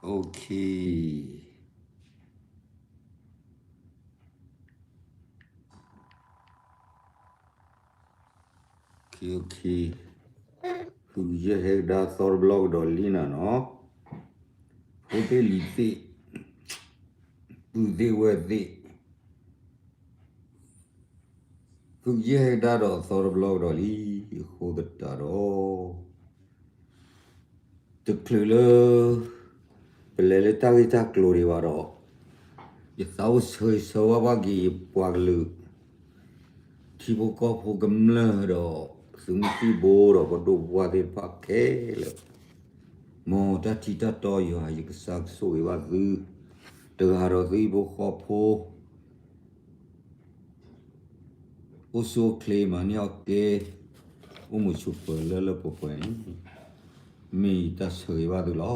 Okay, okay, okay. သုးယဲၢ်ဟဲကဒါသီတဘျီကဒီးလံနၤနီၤ, ဖိသ့ၣ်လံၤသ့ၣ်, ပုၢ်သ့ၣ်ဝဲၢ်သ့ၣ်, သုးယဲၢ်ဟဲကဒါဒီးသီတဘျီကဒီးလံ, အဃိသတးဒီး တချုးလၢ ပလဲၤလၢတၢ်ဂ့ၢ်တၢ်ကျိၤဒံးဘၣ်ဒီး, ယသးအိၣ်ဆၢဂ့ၤဆၢဝါဘၣ်က့ၤယပှၤကလုာ် ထံဖိကီၢ်ဖိကမျၢၢ်ဒီး သုးမုၢ်သံၣ်ဘိဒီးပဒိၣ်ပပှၢ်သ့ၣ်တဖၣ်ခဲလၢာ်, မ်တၢ်ထံတၢ်တီယွၤ ယကစၢ်ကဆိၣ်ဂ့ၤဘၣ်သု တဂၤဒီးသုဟံၣ်ဖိဃီဖိ အိၣ်ဆူၣ်အိၣ်ချ့မၤန့ၢ်အီၣ်ကဲ, အိၣ်မုာ်ဆိးပၢၤလၢလၢပှဲၤပှဲၤန့ၣ် မ့ၢ်ယတၢ်ဆၢဂ့ၤဘၣ်သုလီၤ.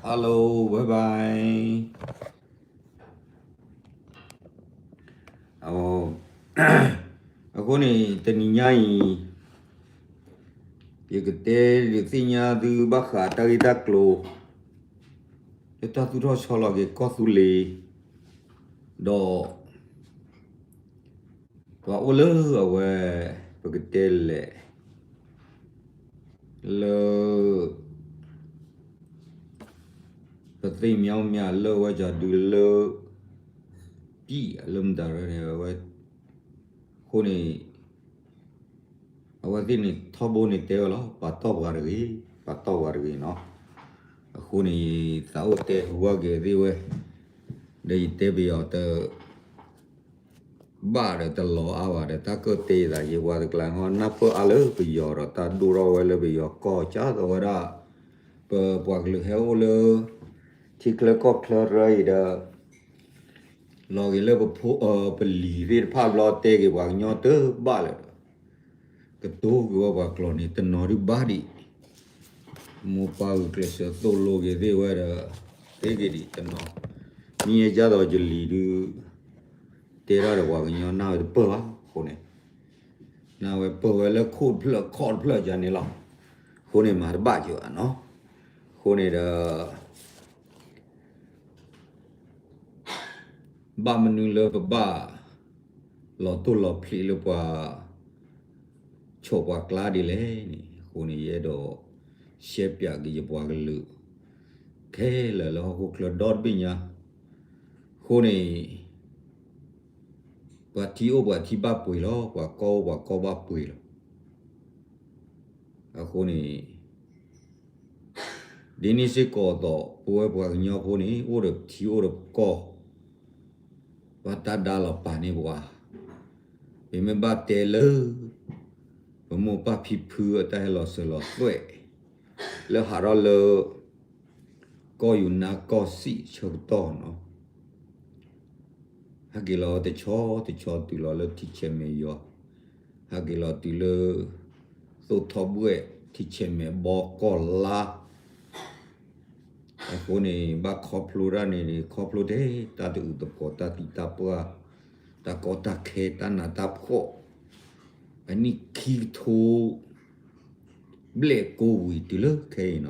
Hello, bye bye. အဃိန့ၣ် တနံၤညါအံၤ ယကတဲဒုးသ့ၣ်ညါသုဘၣ်ဃးတၢ်ဂ့ၢ်တၢ်ကျိၤ လၢတၢ်သူၣ်ထီၣ်ဆီလီၤက့ၤကီၢ်သူလ့ၤ ဒီး ပှၤအိၣ်လၢအဝဲ ပကတဲလဲၣ် လၢ ပသ့ၣ်မၠီမၠးလၢဝဲကဒုလၢ ပံၣ်လၢမတၤရၢန့ၣ် အဝဲ အဃိန့ၣ် အဝဲသ့ၣ်န့ၣ်ထီဘိန့ၣ်တဲဝဲလီၤ ပာ်တီၢ်ပှၤတဂ့ၤ, ပာ်တီၢ်ပှၤတဂ့ၤနီၤ. အဃိန့ၣ် ယသးအိၣ်တဲဟူဘၣ်က့ၤသ့ၣ်ဝဲ ဒီးယတဲပယီၤတ ဘၣ်ဒီးတလီၤအါဘၣ်ဒီး တၢ်ကၢၣ်တဲသးယဲပှၤတကျါဟီ နၢ်ပၢၢ်အါလၢပယီၤဒီး တၢ်ဒိၣ်ထီၣ်ဝဲလၢပယီၤကီၢ်ကၢ်သိးဝဲဒၣ် ပပှၤကလုာ်ဟဲအိၣ်လၢ ထံချၢကီၢ်ချၢရၢအံၤဒီး လီၤက့ၤလၢပဖိ ပလံၤသ့ၣ်တဖၣ်ဘျီတဲက့ၤပှၤကညီတဘၣ်လၢၤဒီး ကတိၤက့ၤဝဲပှၤကျိာ်န့ၣ် တနီၤဒုးဘၣ်ဒံး မိၢ်ပၢ်ဂုာ်ကျဲးစၢးသိၣ်လိက့ၤသ့ၣ်ဝဲဒီး သ့က့ၤဒံးတနီၤ မ့ၢ်ယဲကၢ်သိးယလံၤဒုး တဲဒၣ်ဒီးပှၤကညီနၢ်ဝဲတပၢၢ်ဘၣ်အဃိန့ၣ် နၢ်ဝဲပၢၢ်ဝဲလၢခိၣ်တဖျၢၣ်ခီၣ်တဖျၢၣ်ယါန့ၣ်လီၤ. အဃိန့ၣ်မၤတဘၣ်ကၢၤဘၣ်နီၤ. အဃိန့ၣ်ဒီး ဘၣ်မနုၤလၢပဘၣ် လီၤတိၢ်လီၤဖျးလၢပှၤ ဆိးပှၤကျါဒ်လဲၣ်န့ၣ် အဃိန့ၣ် ယအဲၣ်ဒိး ရှဲပၠးက့ၤယပှၤကလုာ် ခဲလၢာ်လၢဟီၣ်ခိၣ်ချၢဒီတဘ့ၣ်ညါ အဃိန့ၣ် ပှၤထံအိၣ်ပှၤထံဘၣ်ပှ့ၤလီၤ, ပှၤကီၢ်အိၣ်ပှၤကီၢ်ဘၣ်ပှ့ၤလီၤ. အဃိန့ၣ် ဒ်န့ၣ်စ့ၢ်ကီးသိး ပဝဲပှၤကညီဖိန့ၣ် အိၣ်ဒီးထံအိၣ်ဒီးကီၢ် ဘၣ်တၢ်ဒါလီၤပာ်န့ၢ်ပှၤ, ပမ့ၢ်ဘၣ်တဲလၢ ပမိၢ်ပၢ်ဖံဖုအတၢ်ဟဲလီၤစၢၤလီၤသွဲၣ် လၢဟးထီၣ်လၢ ကီၢ်ယူၤနါကီၢ်စံၣ်ဆၢကတီၢ်နီၤ ဟဲက့ၤလီၤတဆီတဆီတုၤလီၤလၢထံဆဲးမဲာ်ယွၤ, ဟဲက့ၤလီၤတုၤလၢ သိၣ်ထီၣ်ဘှဲၣ်ထံဆဲးမဲာ်ဘီကီၢ်လါ, အဃိန့ၣ် ဘၣ်ခီဖျိတၢ်န့ၣ်န့ၣ် ခီဖျိထဲတၢ်တအုးသကိး တၢ်သံတၢ်ပှၢ် တၢ်ကီတၢ်ခဲ တၢ်နးတၢ်ဖှီၣ်, အနံၣ်ခံကထိ ဘျဲၣ်ကိးဝံၤတုၤလၢခဲအံၤနီၤ,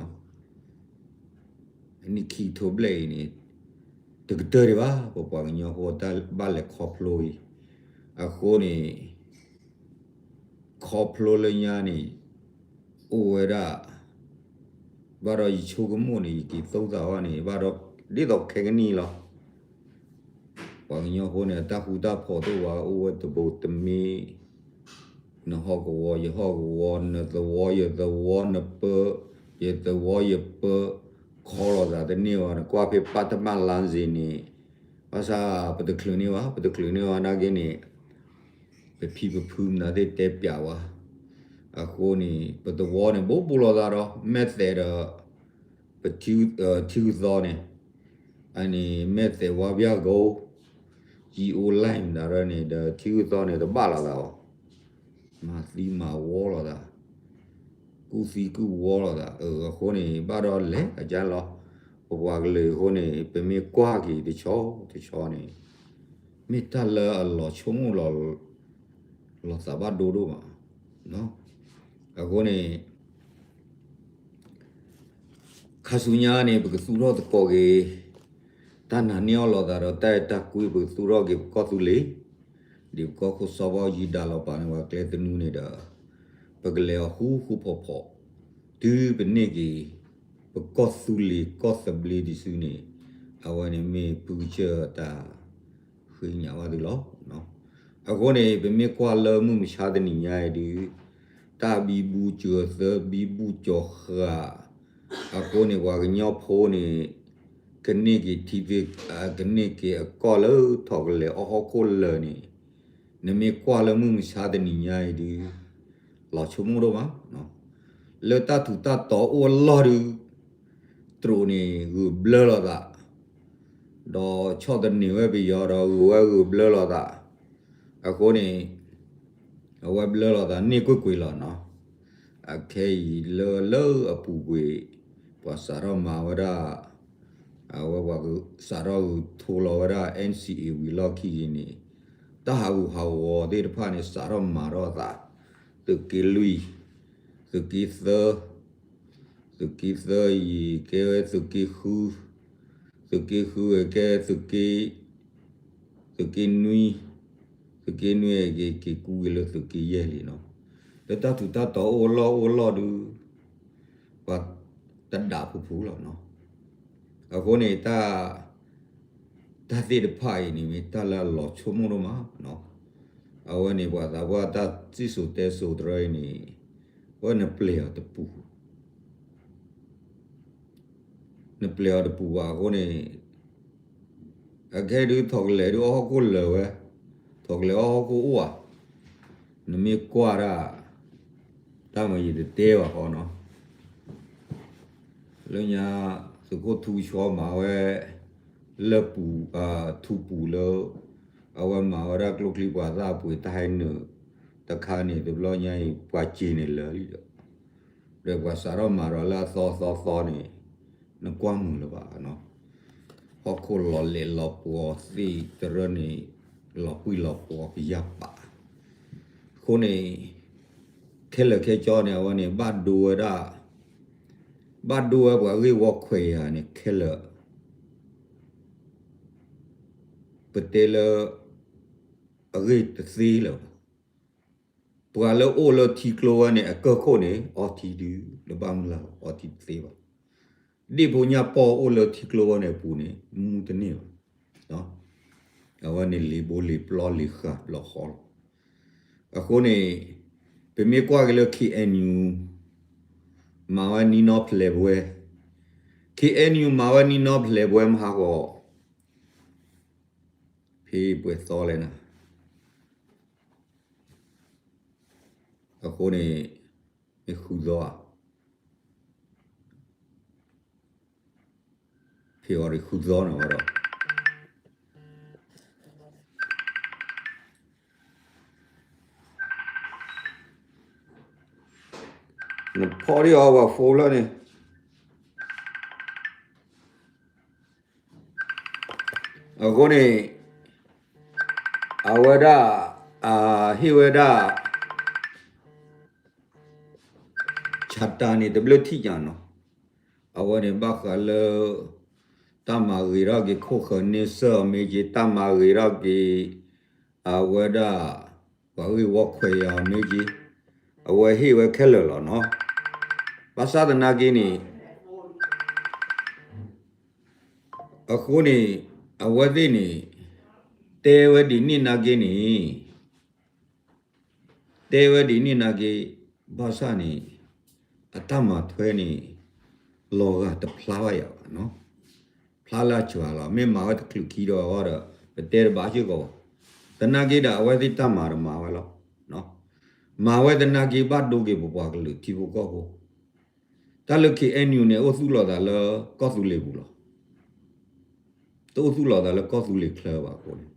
အနံၣ်ခံကထိဘျဲၣ်အံၤန့ၣ် တကတၢၢ်ဒံးဘၣ် ပပှၤကညီဖိတၢ်ဘၣ်လဲၤခီဖျိအံၤ, အဃိန့ၣ် ခီဖျိလၢညါန့ၣ် အိၣ်ဝဲဒၣ် ဘၣ်ဒီးယဆိကမိၣ်န့ၣ် ယက့ၤသိသးဝဲန့ၣ် ဘၣ်ဒီးဒ်သိးခဲကနံၣ်လီၤ. ပှၤကညီဖိန့ၣ် အတၢ်ဃူတၢ်ဖိးတအိၣ်ဘၣ် အိၣ်ဝဲတဘိတမ့ၢ်, နဟီၣ်ကဝီၤ ယဟီၣ်ကဝီၤ နသဝီယသဝီ နပၢ ယသဝီယပၢ ခီလိာ်သးတန့ၢ်ဘၣ် နကွၢ်ဖဲပၣ်တမၣ်လါစ့န့ၣ်, ဘၣ်ဆၣ် ပတချုးန့ၢ်ဘၣ် ပတချုးန့ၢ်ဘၣ်နာ်က့န့ၣ် ပဖံပဖုမတၤသ့ၣ်တဲပျးဝဲ, အဃိန့ၣ် ပသဝီန့ၣ် ဘိးဘိးလိာ်သးဒီး မဲာ်သဲးဒီး ပ ထံဂုၤသီန့ၣ်, အန့ၣ် မဲာ်သဲးဝါဘျၢကိ, ယံအိလၢၢ်မတၤရၢန့ၣ် ဒီးထံဂုၤသီန့ၣ် တဘၣ်လိာ်သးဘၣ်, မၤသံမၤဝီလိာ်သး, ကူၣ်သံကူၣ်ဝီလိာ်သး, အဃိန့ၣ် ဘၣ်ဒီးလဲၤအကါလီၤ, ပပှၤကလုာ်အဃိန့ၣ် ပမ့ၢ်ကွၢ်က့ၤတဆီတဆီန့ၣ် မ့ၢ်တၢ်လၢအလီၤဆိကမိၣ်လီၤ လီၤသးဘၣ်ဒိဒိၣ်မး, အဃိန့ၣ် ခါဆူညါန့ၣ် ပကသူၣ်ထီၣ်သကိးက့ၤ တၢ်နာ်န့ၢ်အီၤလိာ်သးဒီးတၢ်အဲၣ်တၢ်ကွံ ပကသူၣ်ထီၣ်က့ၤပကီၢ်သူလ့ၤ, ဒ်ပကီၢ်ခိၣ်စီၤဘၣ်ယံၤဒၣ်လီၤပာ်န့ၢ်ပှၤကျဲသနူန့ၣ်ဒီး ပကလဲၤအီၤဃူဃူဖိးဖိး, တုၤပန့ၢ်က့ၤ ပကီၢ်သူလ့ၤကီၢ်သဘျ့တစုန့ၣ် အဝဲန့ၣ်မ့ၢ်ဖုကစၢၢ်တၢ်ဃ့ညါဘၣ်သုလီၤ. အဃိန့ၣ် ပမ့ၢ်ကွၢ်လၢမုၢ်မဆါတနံၤညါအံၤဒုး တၢ်ဘံဘူစၢၤသၢဘံဘူစၢၤဃာ် အဃိန့ၣ် ပှၤကညီဖိန့ၣ် ကန့ၢ်က့ၤထံသ့ ကန့ၢ်က့ၤအကီၢ်လၢထီၣ်ကလဲာ်အီၣ်ဟီၣ်ခိၣ်လၢာ်န့ၣ် နမ့ၢ်ကွၢ်လၢမုၢ်မဆါတနံၤညါအံၤဒုး လီၤဆိကမိၣ်ဒိၣ်မး, လၢတၢ်ထူးတၢ်တီၤအိၣ်အလီၢ်ဒုး တရူးန့ၣ်ဂုာ်ဘျၢလီၤသး ဒီးဆီၣ်သနံးဝဲပယီၤဒီးဂုာ်ဝဲဂုာ်ဘျၢလီၤသး, အဃိန့ၣ် အဝဲဘျၢလီၤသးန့ၢ်ကွ့ၢ်ကွ့ၢ်လီၤနီၤ. အခဲအံၤလၢလၢအပူၤကွံာ် ပှၤစးထီၣ်မၤဝဲဒၣ် အဝဲပှၤစးထီၣ်ဂုာ်ထူလီၤဝဲဒၣ် NCA ဝံၤလီၢ်ခံက့ၤန့ၣ် တၢ်ဟးဂူာ်ဟးဂီၤသ့ၣ်တဖၣ်န့ၣ် စးထီၣ်မၤထီၣ်အသး, သုးက့လွံၢ်, သုးက့သၢ, သုးက့သၢအံၤ ကဲဝဲသုးက့ဃု, သုးက့ဃုဝဲကဲသုးက့ သုးက့နွံ, သုးက့နွံအံၤက့ၤက့ၤကူက့ၤလၢသုးက့ယဲၢ်လံနီၤ. လၢတၢ်ထူးတၢ်တီၤအိၣ်အလီၢ်အိၣ်အလီၢ်ဒုး ပှၤတဒးဖူဖူလီၤနီၤ. အဃိန့ၣ် တၢ် တၢ်သ့ၣ်တဖၣ်အံၤန့ၣ် မ့ၢ်တၢ်လၢအလီၤဆိကမိၣ်ဒိၣ်မးနီၤ. အဝဲန့ၣ် ပှၤသးပှၢ်တၢ်စံၣ်စိၤတဲစိၤတရၢအံၤန့ၣ် အဝဲနပျဲၢ်အီၤတပူၤ နပျဲၢ်အီၤတပူၤဘၣ်အဃိန့ၣ် အခဲဒုးထီၣ်ကလဲာ်ဒုးအီၣ်ဟီၣ်ခိၣ်လၢာ်ဝဲ, ထီၣ်ကလဲာ်အီၣ်ဟီၣ်ခိၣ်အိၣ်ဧါ, နမ့ၢ်ကွၢ်ဒၣ် တၢ်မၤယံာ်တတဲဘၣ်ဃီနီၤ, လၢညါ သုးခိၣ်ထူကဆှီမၤဝဲ လၢပူၤ ထူပူၤလၢ အဝဲမၤဝဲဒၣ်ကျိချံပှၤသၣ်ပှ့ၤတၢ်ဟဲနုာ် တခါန့ၣ် တဘျီညါအံၤ ပှၤစ့ၤန့ၣ်လၢာ်လံဒီး ဒီးပှၤစးထီၣ်မၤဒီးလၢအသီသီသီန့ၣ် နကွၢ်မုာ်လၢၤဘၣ်နီၤ, ဟီၣ်ခိၣ်လီၤလဲာ်လီၤပှီၤသ့ၣ်တရၢန့ၣ် လီၤပှံၢ်လီၤပှီၤကယၢ်ပာ်, အဃိန့ၣ် ခဲလၢာ်ခဲဆ့န့ၣ် အဝဲန့ၣ် ဘၣ်ဒိဝဲဒၣ် ဘၣ်ဒိဝဲပှၤဂ့ၢ်ဝီခွဲးယာ်န့ၣ်ခဲလၢာ် ပတဲလၢ အဂ့ၢ်တသ့လၢၤဘၣ်. ပှၤလၢအိၣ်လၢထံကျိဝဲန့ၣ် အကၢၢ်ခိၣ်န့ၣ် အီထံဒုး လၢဘၣ်မုၢ်လၢ်လီၤ အီထံတသ့ဘၣ်. ဒ့ၣ်ဖိညၣ်ပီၢ်အိၣ်လၢထံကျိဝဲန့ၣ်အပူၤန့ၣ် မူတန့ၢ်ဘၣ်. အဝဲန့ၣ်လံာ်ဘိလံာ်ပျီလံာ်ဃာ်လီၤဃီလီၤ. အဃိန့ၣ် ပမ့ၢ်ကွၢ်က့ၤလၢ KNU မၤဝဲနံၤနီဖျဲးပဝဲ, KNU မၤဝဲနံၤနီဖျဲးပဝဲမဟါဂီၤ ဖဲပှဲၤသီလဲၣ်နၤ, အဃိန့ၣ် မ့ၢ်ဃုသီဧါ, ဖဲအီၤဒ်ဃုသီန့ၣ်ဝဲဒီး နဖီၣ်ဒံးအီၤပှၤဖိလၢန့ၣ် အဃိန့ၣ် အဝဲဒၣ် ဟ့ၣ်ဝဲဒၣ် ဆၣ်တၢ်န့ၣ် တဘျုးထံၣ်ညါနီၤ, အဝဲန့ၣ်ဘၣ်ဃးလၢ တၢ်မၤဂ့ၤထီၣ်က့ၤခိၣ်ဃၢၤန့ဆၢၣ်အီၤမ့ၢ်က့ၤ တၢ်မၤဂ့ၤထီၣ်က့ၤ အဝဲဒၣ် ပှၤဂ့ၢ်ဝီခွဲးယာ်အီၤမ့ၢ်က့ၤ အဝဲဟ့ၣ်ဝဲခဲလၢာ်လီၤနီၤ, ဘၣ်ဆၣ်သနာ်က့န့ၣ် အဃိန့ၣ် အဝဲသ့ၣ်န့ၣ် တဲဝဲဒ်န့ၣ်နာ်က့န့ၣ် တဲဝဲဒ်န့ၣ်နာ်က့ ဘၣ်ဆၣ်န့ၣ် အတၢ်မၤထွဲန့ၣ် လီၤဂာ်တဖျါဘၣ်ယၤဘၣ်နီၤ, ဖျါလၢအစှၤလီၤ မ့ၢ်မၤဝဲတချုးခံဒီးအဂီၢ်ဒီး ပတဲတဘၣ်စ့ၢ်ကီးဘၣ်, သနာ်က့ဒီး အဝဲသ့ၣ်တၢ်မၤတမၤဝဲလီၤ, မၤဝဲသနာ်က့ ဘၣ်ဒိက့ၤပပှၤကလုာ်ထံဖိကီၢ်ဖိ တၢ်လၢ KNU န့ၣ် အိၣ်သူၣ်လီၤသးလၢကီၢ်သူလ့ၤပူၤလီၤ, တအိၣ်သူၣ်လီၤသးလၢကီၢ်သူလ့ၤချၢဘၣ်အဃိန့ၣ်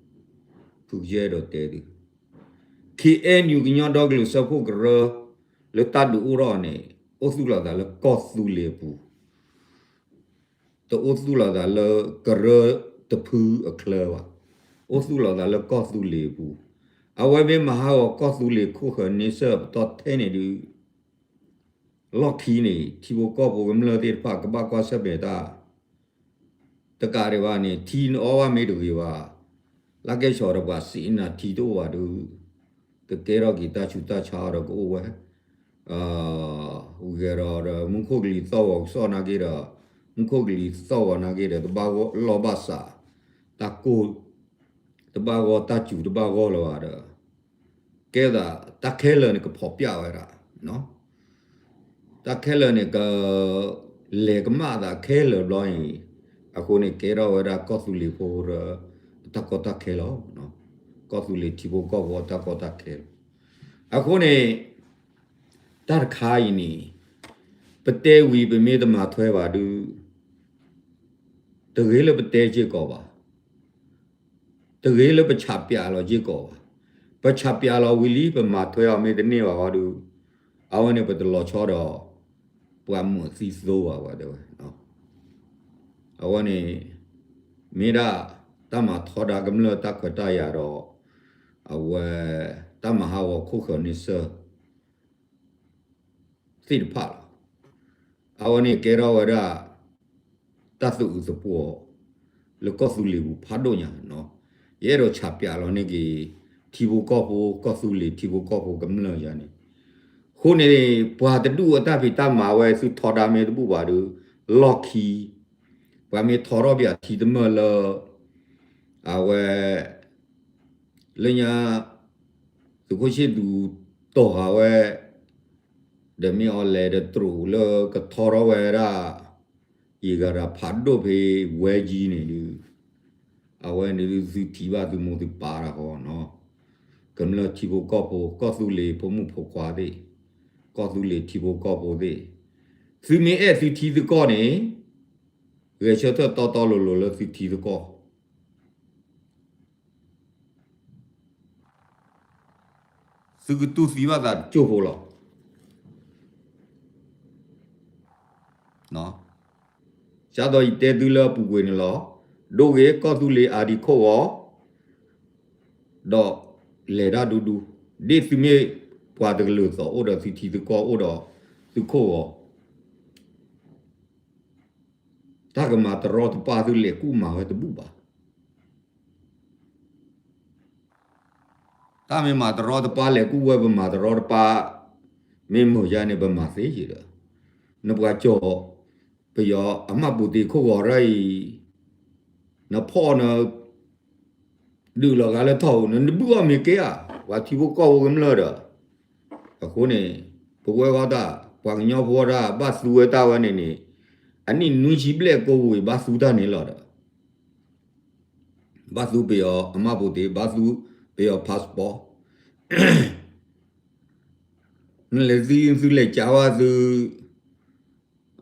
ဖုကယဲၢ်ဒီးတဲသု KNU ကညီဒီကလုာ်စၢဖှိၣ်ကရၢ လၢတၢ်ဒုးအိၣ်ထီၣ်န့ၣ် အိၣ်သူၣ်လီၤသးလၢကီၢ်သူလ့ၤအပူၤ တအိၣ်သူၣ်လီၤသးလၢကရၢတဖုအချၢဘၣ်, အိၣ်သူၣ်လီၤသးလၢကီၢ်သူလ့ၤအပူၤ, အဝဲမ့ၢ်မၤဟးဂီၤကီၢ်သူလ့ၤခိၣ်ဃၢၤန့ဆၢၣ်ပတီၢ်ထဲန့ၣ်ဒုး လီၢ်ခံန့ၣ် ထံဖိကီၢ်ဖိကမျၢၢ်သ့ၣ်တဖၣ် ကဘၣ်ကွၢ်ဆၢၣ်မဲာ်တၢ် တကးဒံးဘၣ်န့ၣ် ထံနအီၣ်ဘၣ်မ့ၢ်တဂ့ၤဘၣ်, လၢကဲဆီၣ်တပှၤစံးနၤထံတအိၣ်ဘၣ်ဒီး ကကဲထီၣ်က့ၤတၢ်ဆူးတၢ်ဆါအီၤဒီးကအိၣ်ဝဲ ဂဲၤဒီးဒီး မူခိၣ်ကလံၤသီၣ်ဂီၤကစီၣ်နာ်က့ဒီး မူခိၣ်ကလံၤသီၣ်ဂီၤနာ်က့ဒီး တဘၣ်ဂီၢ်လီၢ်ဘၣ်စး, တၢ်ကိၢ် တဘၣ်ဂီၢ်တၢ်စူၤတဘၣ်ဂီၢ်လၢၤဘၣ်ဒီး ကဲသးတၢ်ခဲလၢာ်န့ၣ် ကဖီၣ်ပျၢ်ဝဲဒၣ် တၢ်ခဲလၢာ်န့ၣ် က လဲၤကမၣ်သးခဲလၢာ်ဘျီအံၤ, အဃိန့ၣ် ကဲထီၣ်ဝဲဒၣ်ကီၢ်သူလ့ၤဖိဒီး တၢ်ကီတၢ်ခဲလီၤ. ကီၢ်သူလ့ၤထံဖိကီၢ်ဖိတၢ်ကီတၢ်ခဲလီၤ. အဃိန့ၣ် တၢ်တခါအံၤန့ၣ် ပတဲဝံၤပမ့ၢ်တမၤထွဲဘၣ်ဒုး တဂ့ၤလၢပတဲစ့ၢ်ကီးဘၣ် တဂ့ၤလၢပဆးပျးလီၤစ့ၢ်ကီးဘၣ်. ပဆးပျးလီၤဝံၤလံ ပမၤထွဲအီၤမ့ၢ်တန့ၢ်ဘၣ်ဃီဒီး အဝဲန့ၣ်ပတလီၤဆီဒီး ပှၤမုာ်သံသိဘၣ်ဝဲတဲဝဲ. အဝဲန့ၣ် မ့ၢ်ဒၣ်တၢ်မၤထီဒါကမျၢၢ်တၢ်ခွဲးတၢ်ယာ်ဒီး အဝဲ တၢ်မၤဟးဂီၤခိၣ်ဃၢၤန့ဆၢၣ် သ့ၣ်တဖၣ်လီၤ. အဝဲန့ၣ်ကဲထီၣ်ဝဲဒၣ် တၢ်သူၣ်အုးသပှီၤ လၢကီၢ်သူလ့ၤပူၤဖးဒိၣ်ညါနီၤ. ယအဲၣ်ဒိးဆးပျးလီၤန့ၢ်က့ၤ ထံဖိကီၢ်ဖိ ကီၢ်သူလ့ၤထံဖိကီၢ်ဖိကမျၢၢ်ယၤန့ၣ်, အဃိန့ၣ် ပှၤတဒူၣ်အတၢ်ဖံးတၢ်မၤဝဲ သုထီဒါမ့ၢ်တဘူၣ်ဘၣ်ဒီး လီၢ်ခံ ပှၤမ့ၢ်ထီထီၣ်ပယၤထံတမၢၢ်လၢ အဝဲ လၢညါ သုးခိၣ်ဆ့ၣ်သူတီၢ်ဃာ်ဝဲ ဒီးမ့ၢ်အီၤလဲၤဒီးတြူးလၢကထီထီၣ်ဝဲဒၣ် ယံာ်ဂၤတၢ်ဖးဒိၣ်ဖဲဝဲကၠံန့ၣ်ဒုး အဝဲန့ၣ်ဒုးသုထံၣ်ဘၣ်သုမိၢ်သုပၢ်တၢ်ဃီနီၤ. ကမျၢၢ်ထံဖိကီၢ်ဖိ ကီၢ်သူလ့ၤဖိမုၣ်ဖိခွါသ့ၣ်, ကီၢ်သူလ့ၤထံဖိကီၢ်ဖိသ့ၣ်, သုမ့ၢ်အဲၣ်သုထံသုကီၢ်န့ၣ် ဂဲၤဆၢထၢၣ်တီတီလိၤလိၤလၢသုထံသုကီၢ် သုကတူၢ်သံဘၣ်သးတကၠိၢ်ဖိလီၤ. ဒ်သိးယတဲသုလၢအပူၤကွံာ်န့ၣ်လီၤ. ဒိဂ့ၤကီၢ်သူလ့ၤအါဒံခိၣ်ဂီၤ, ဒီးလဲၤတၢ်ဒူဒူ, ဒ်သုမ့ၢ်ပှၤတကလုာ်သိးအိၣ်ဒီးသုထံသုကီၢ်အိၣ်ဒီးသုခိၣ်ဂီၤ, တၢ်ကမၤတရီတပါသုလဲၤကူၣ်မၤဝဲတဘူၣ်ဘၣ်. တၢ်မ့ၢ်မၤတရီတပါလဲၤကူၣ်ဝဲ ပမၤတရီတပါ မ့ၢ်မုာ်ယါန့ၣ် ပမၤသ့ယံၤဒီး နပှၤကၠီၤ ပယီၤအမၢ်ပူၤတ့ခိၣ်ဂီၤရၢအံၤ နဖီၣ်န ဒုးလီၤဂာ်လၢထီၣ်ဧိၤ နဘုၣ်အီၣ်မ့ၤကဲဧါ, ပှၤထံဖိကီၢ်ဖိကမျၢၢ်ဒီး အဃိန့ၣ် ပဝဲဃီတၢ် ပှၤကညီဖိတၢ် ဘၣ်သူဝဲတၢ်ဝဲန့ၣ်န့ၣ် အနံၣ်နွံဆံဘျဲၣ်ကိးဝံၤ ဘၣ်သူတၢ်န့ၣ်လီၤဒီး ဘၣ်သူပယီၤအမၢ်ပူၤတ့ ဘၣ်သူပယီၤ passport နလဲၤသု သုလဲၤကးဝဲသု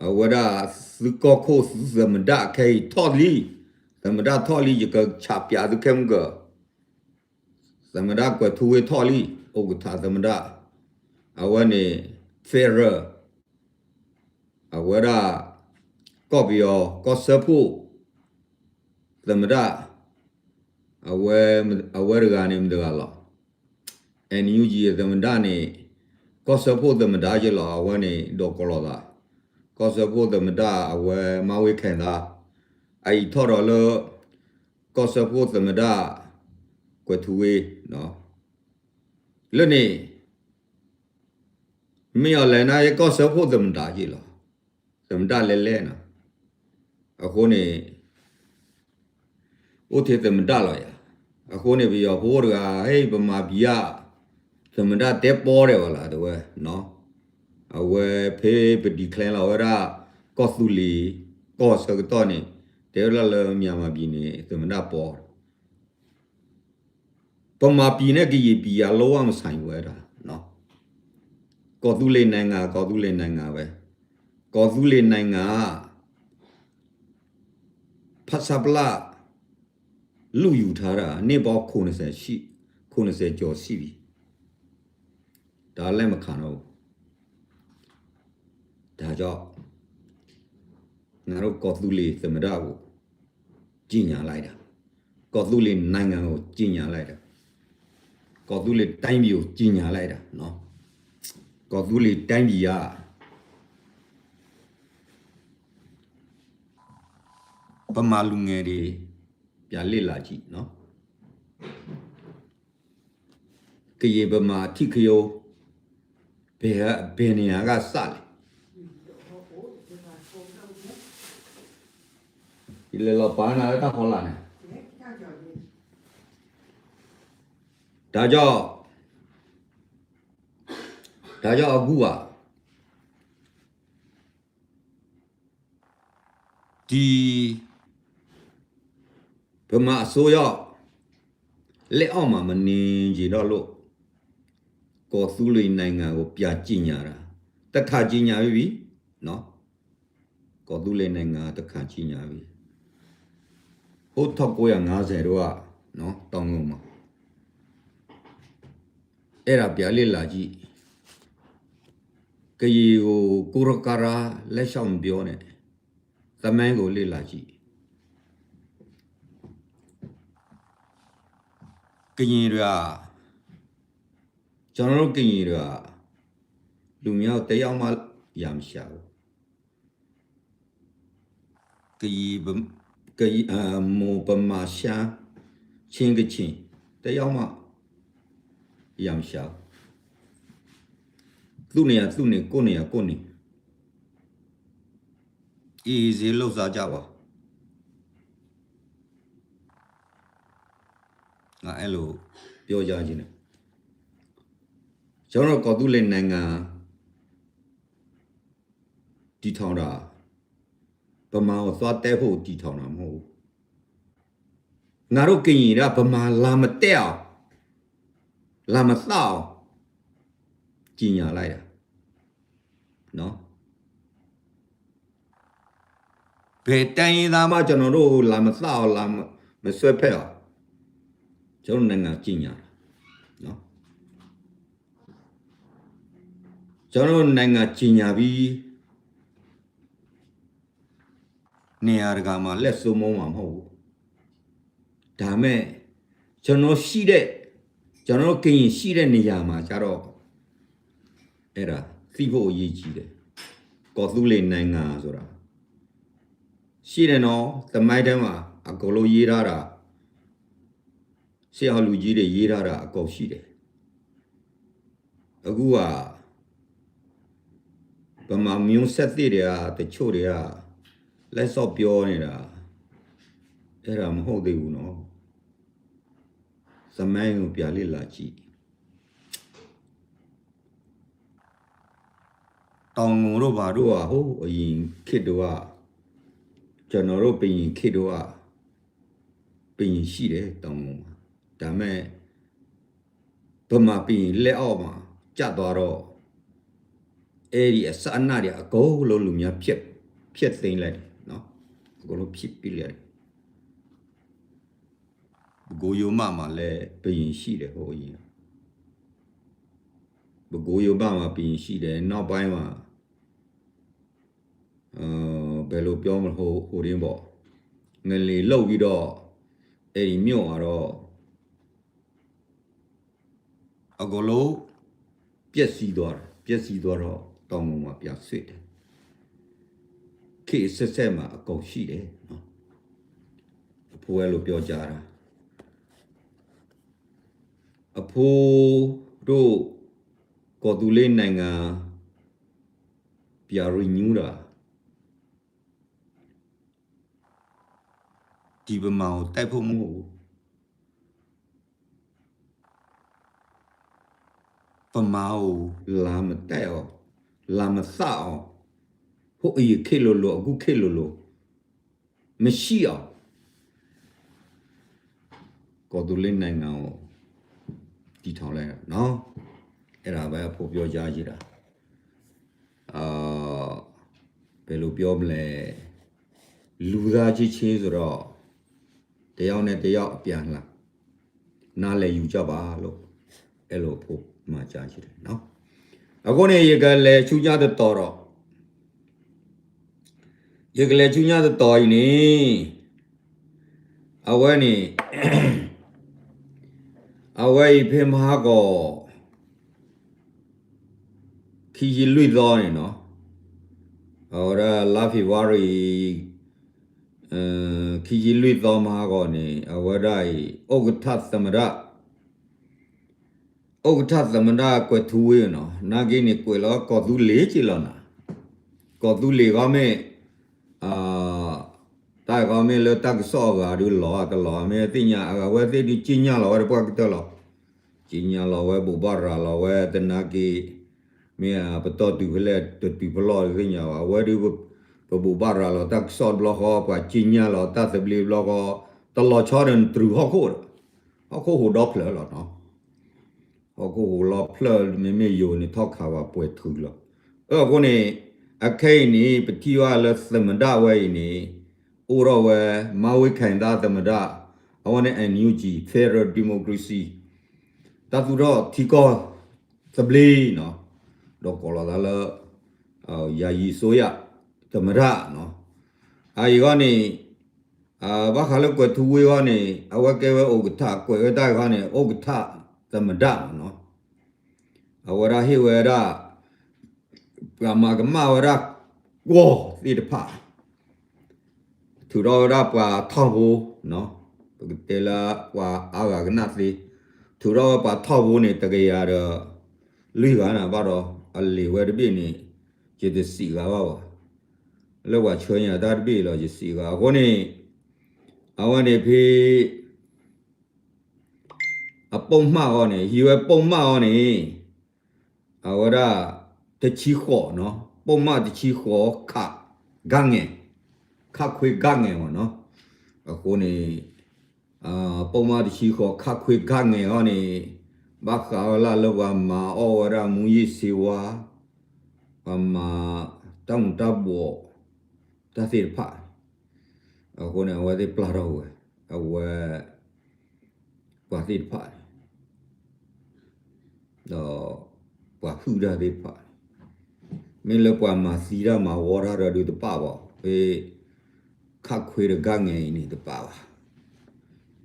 အဝဲဒၣ်သုကီၢ်ခိၣ်သုသမ္မတ ခဲအံၤထီၣ်လံ, သမ္မတထီၣ်လံ ယကဆးပျးသုခဲမုၢ်ကၢၤ, သမ္မတကွဲးထူဝ့ထီၣ်လံ ဥက္ကဋ္ဌသမ္မတ အဝဲန့ၣ် federal အဝဲဒၣ် ကီၢ်ပယီၤ ကီၢ်စၢဖှိၣ် သမ္မတ အဝဲ အဝဲတဂၤန့ၣ်မတၤတဂၤလီၤ. NUG သမ္မတန့ၣ် ကီၢ်စၢဖှိၣ်သမ္မတယဲလီၤ အဝဲန့ၣ် ဒီးကလီၤသး ကီၢ်စၢဖှိၣ်သမ္မတ အဝဲမၤဝ့ၤခဲသး အအံၤထီၣ်ဒီးလၢ ကီၢ်စၢဖှိၣ်သမ္မတ ကွဲးထူဝ့ လၢန့ၣ် မ့ၢ်အီၤလဲၤနၤ ကီၢ်စၢဖှိၣ်သမ္မတယဲလီၤ သမ္မတလဲၤလဲၤနီၤ အဃိန့ၣ် အိၣ်ထဲသမ္မတလီၤယၤ အဃိန့ၣ် ပယီၤဖိတဂၤ ဟဲ ပမၤပျံၤဧါ သမ္မတတဲပီဒဲးဝဲလၢတဝဲ အဝဲဖဲပ declare လီၤဝဲဒၣ် ကီၢ်သူလ့ၤ ကီၢ်ဆၢကတီၢ်န့ၣ် တဲဝဲဒၣ်လၢ မြန်မာပြည်န့ၣ် သမ္မတပီ ဗမာပြည်နဲ့ ကရင်ပြည် လုံးဝမဆိုင်ဘူး အဲ့ဒါနော် ကီၢ်သူလ့ၤနိုင်ငံ ကီၢ်သူလ့ၤနိုင်ငံပဲ ကီၢ်သူလ့ၤနိုင်ငံက ဖဆပလ လုယူထားတာ နှစ်ပေါင်း ခုနှစ်ဆယ်ရှိ ခုနှစ်ဆယ်ကျော်ရှိပြီ ဒါလက်မခံတော့ဘူး ဒါကြောင့် ငါတို့ ကီၢ်သူလ့ၤသမ္မတကို ကြေညာလိုက်တာ ကီၢ်သူလ့ၤနိုင်ငံကို ကြေညာလိုက်တာ ကီၢ်သူလ့ၤတိုင်းပြည်ကို ကြေညာလိုက်တာနော် ကီၢ်သူလ့ၤတိုင်းပြည်က ပမၤလူၤငယ်ဒံး ပျးလ့ၣ်လၤကံၣ်နီၤ, ကယံာ်ပမၤထံၣ်ခယိ, ဘယ်နေရာကစလဲၣ်, ယလဲၤလီၤပာ်နၤလၢတၢ်ဖီလာ်န့ၣ်, တၢ်ကီ, တၢ်ကီအဂူၢ်ဘၣ် ဒ်ပမၤအစိုးရ လက်အောက်မှာ မနေချင်တော့လို့ ကော်သူလ့ၤနိုင်ငံကို ပြန်ကြေညာတာ တစ်ခါကြေညာပြီးပြီနော်, ကော်သူလ့ၤနိုင်ငံ တစ်ခါကြေညာပြီး ဟိုး ထောင့်ကိုးရာငါးဆယ် တို့ကနော် တောင်ငူမှာ အဲ့ဒါ ပြန်လေ့လာကြည့်, ကရင်ကို ကိုယ်တော်ကရာ လက်လျှောက်မပြောနဲ့, သမိုင်းကို လေ့လာကြည့်. ကရင်တွေက, ကျွန်တော်တို့ ကရင်တွေက, လူမျိုးတစ်ယောက်မှ ရန်မရှာဘူး. ကရင်, ကရင်, အ, မွန်၊ ဗမာ၊ ရှမ်း၊ ချင်း၊ ကချင် တစ်ယောက်မှ ရန်မရှာဘူး. သူ့နေရာသူ့နေ, ကိုယ့်နေရာကိုယ့်နေ. အေးအေးဆေးဆေးလုပ်စားကြပါ. ငါအဲ့လိုပြောကြားချင်တယ်. ကျွန်တော်တို့ ကော်သူလ့ၤနိုင်ငံ တည်ထောင်တာ ဗမာကို သွားတိုက်ဖို့ တည်ထောင်တာ မဟုတ်ဘူး. ငါတို့ ကရင်တွေက ဗမာ လာမတိုက်အောင်, လာမသတ်အောင် ကြေညာလိုက်တာနော်. ဘယ်တိုင်းရင်းသားမှ ကျွန်တော်တို့ကို လာမသတ်အောင်, လာမ, မဆွဲဖက်အောင် ကျွန်တော်နိုင်ငံ ကြေညာတာနော်. ကျွန်တော်တို့ နိုင်ငံ ကြေညာပြီး နေရာတကာမှာ လက်စွပ်မိုးမှာ မဟုတ်ဘူး. ဒါပေမဲ့ ကျွန်တော်ရှိတဲ့, ကျွန်တော်တို့ ကရင်ရှိတဲ့နေရာမှာကျတော့ အဲ့ဒါ သိဖို့အရေးကြီးတယ်. ကော်သူလ့ၤနိုင်ငံဆိုတာ ရှိတယ်နော်, သမိုင်းထဲမှာ အကုန်လုံးရေးထားတာ, စစ်အောင်လူကြီးတွေ ရေးထားတာ အကုန်ရှိတယ်. အခုက ဗမာမျိုးဆက်သစ်တွေက တချို့တွေက လက်စော့ပြောနေတာ အဲ့ဒါ မဟုတ်သေးဘူးနော်. သမိုင်းကို ပြန်လေ့လာကြည့်. တောင်ငူတို့ဘာတို့က ဟိုးအရင်ခေတ်တုန်းက ကျွန်တော်တို့ ဘုရင်ခေတ်တုန်းက ဘုရင်ရှိတယ် တောင်ငူမှာ. ဒါပေမဲ့ ဗမာဘုရင်လက်အောက်မှာ ကျသွားတော့ အဲ့ဒီအစအနတွေ အကုန်လုံး လူမျိုး ဖျက်, ဖျက်သိမ်းလိုက်တယ်နော်. အကုန်လုံး ဖျက်ပစ်လိုက်တယ်. ပဲခူးရိုးမမှာလည်း ဘုရင်ရှိတယ် ဟိုးအရင်က. ပဲခူးရိုးမမှာ ဘုရင်ရှိတယ်. နောက်ပိုင်းမှာ ဘယ်လိုပြောမလဲ, ဟို, ဟိုဒင်းပေါ့, ငလျင်လှုပ်ပြီးတော့ အဲ့ဒီမြို့မှာတော့ အကုန်လုံး ပျက်စီးသွားတယ်. ပျက်စီးသွားတော့ တောင်ငူမှာ ပြန်ဆွဲတယ်. ခေတ်အဆက်ဆက်မှာ အကုန်ရှိတယ်နော်. အဖိုးအဲ့လိုပြောကြားတာ. အဖိုးတို့ ကော်သူလ့ၤနိုင်ငံ ပြန် renew တာ ဒီဗမာကို တိုက်ဖို့မဟုတ်ဘူး. ဗမာကို လာမတိုက်အောင်, လာမသတ်အောင်, ဟိုးအရင်ခေတ်လိုလို, အခုခေတ်လိုလို မရှိအောင် ကော်သူလ့ၤနိုင်ငံကို တည်ထောင်လိုက်တာနော်. အဲ့ဒါပဲ အဖိုးပြောကြားချင်တာ. အာ, ဘယ်လိုပြောမလဲ, လူသားချင်းချင်းဆိုတော့ တစ်ယောက်နဲ့တစ်ယောက် အပြန်အလှန် နားလည်ယူကြပါလို့ အဲ့လို အဖိုးမှာ ကြားချင်တယ်နော်. အခုန့ၣ် ယကလဲၤဆူညါတတီၤဒီး ယကလဲၤဆူညါတတီၤအံၤန့ၣ် အဝဲန့ၣ် အဝဲအံၤ ဖဲမဟါကီး ခံဆံလွံၢ်သီန့ၣ်နီၤ, အဝဲဒၣ်လါ February ခံဆံလွံၢ်သီမဟါဂီၤန့ၣ် အဝဲဒၣ်အံၤ ဥက္ကဋ္ဌသမ္မတ ဥက္ကဋ္ဌသမ္မတကွဲးထူဝ့နီၤ, နာ်က့န့ၣ် ကွဲးလီၤကီၢ်သူလ့ၤက့လီၤနၤ, ကီၢ်သူလ့ၤဂီၢ်မ့ၢ် တၢ်ဂီၢ်မ့ၢ်လၢတၢ်ကစီၣ်အဂၤဒုးလီၤတလီၤ မ့ၢ်သ့ၣ်ညါ အဝဲသ့ၣ်ဒုးက့ညါလီၤဝဲတပှၢ်ကတၢၢ်လီၤ, က့ညါလီၤဝဲ ဘိးဘၣ်ရၤလီၤဝဲ တနာ်က့ မ့ၢ်အပတီၢ်တုၤဖဲလဲၣ် တတုၤဖဲလဲၣ်သ့ၣ်ညါဘၣ် အဝဲဒုး ပဘိးဘၣ်ရၤလီၤတၢ်ကစီၣ်တဘျီဃီ ပှၤက့ညါလီၤတၢ်သဘျ့တဘျီဃီ တလီၤဆီဒီးနတြူးဟီၣ်ခိၣ်ဒီး ဟီၣ်ခိၣ်ဟူးဒီဖျၢၣ်လီၤနီၤ ဟီၣ်ခိၣ်ဟူးလီၤဖျၢၣ် မ့မ့ၢ်ယိၤန့ၣ်ထီၣ်ခးဝဲပှဲၤထုးလီၤ. အဃိန့ၣ် အခဲအံၤန့ၣ် ပထံၣ်ဘၣ်လၢသမ္မတဝဲအံၤန့ၣ် အိၣ်ထီၣ်ဝဲ မၤဝ့ၤခဲၣ်သးသမ္မတ အဝဲန့ၣ် NUG Federal Democracy တၢ်သူၣ်ထီၣ်ထံကီၢ်သဘျ့နီၤ ဒီးကိးလီၤသးလၢ ယာယီအစိုးရသမ္မတနီၤ အအံၤဂီၢ်န့ၣ် ဘၣ်ဃးလၢကွဲးထူဝ့ဂီၢ်န့ၣ် အဝဲကဲဝဲ ဥက္ကဋ္ဌ ကွဲးဝဲတၢ်ဂီၢ်န့ၣ် ဥက္ကဋ္ဌသမ္မတနီၤ အဝဲဒၣ်ဟ့ၣ်ဝဲဒၣ် ပှၤမၤကမၣ်ဝဲဒၣ် ကီၢ်သ့ၣ်တဖၣ် ထုးထီၣ်ဝဲဒၣ်ပှၤထီၣ်ဖိ ပကတဲလၢပှၤအါဂၤကနၣ်သ့ ထုးထီၣ်ဝဲပှၤထီၣ်ဖိန့ၣ် တကယၤဒီး လွံၢ်ဂၤနၤဘၣ်ဒီး အလံာ်ဝဲတဘ့ၣ်န့ၣ် ယတစံးဂၤဘၣ်ဘၣ် လၢပှၤဆှၢညါတၢ်တဘ့ၣ်လီၤ ယစံးဂၤ အဃိန့ၣ် အဝဲန့ၣ်ဖဲ အပိာ်မၢ်အီၤန့ၣ် ဟံးဝဲပိာ်မၢ်အီၤန့ၣ် အဝဲဒၣ် တဆံဃိးနီၤ ပိာ်မၢ်တဆံဃိး ခး ကၣ်ငဲၤ ခးခွ့ကၣ်ငဲၤမ့ၢ်နီၤ အဃိန့ၣ် ပိာ်မၢ်တဆံဃိးခးခွ့ကၣ်ငဲၤအီၤန့ၣ် ဘၣ်ဃးဝဲလၢလၢပှၤမၤအီၣ်ဝဲဒၣ်မူယ့ၣ်စ့ဝါ ပှၤမၤတၢ်မူၤတၢ်ဘှီး တၢ်သ့ၣ်တဖၣ် အဃိန့ၣ် အဝဲသ့ၣ်ပျၢ်ထီၣ်ဝဲ အဝဲ ပှၤသ့ၣ်တဖၣ်န့ၣ် ဒီး ပှၤဟုၣ်တၢ်သ့ၣ်တဖၣ်န့ၣ် မ့ၢ်လၢပှၤမၤသံတၢ်မၤဝီတၢ်ဒီးဒုးတပာ်ဘၣ် ဖဲ ခးခွ့ဒီးကၣ်ငဲၤအံၤန့ၣ်တပာ်ဘၣ်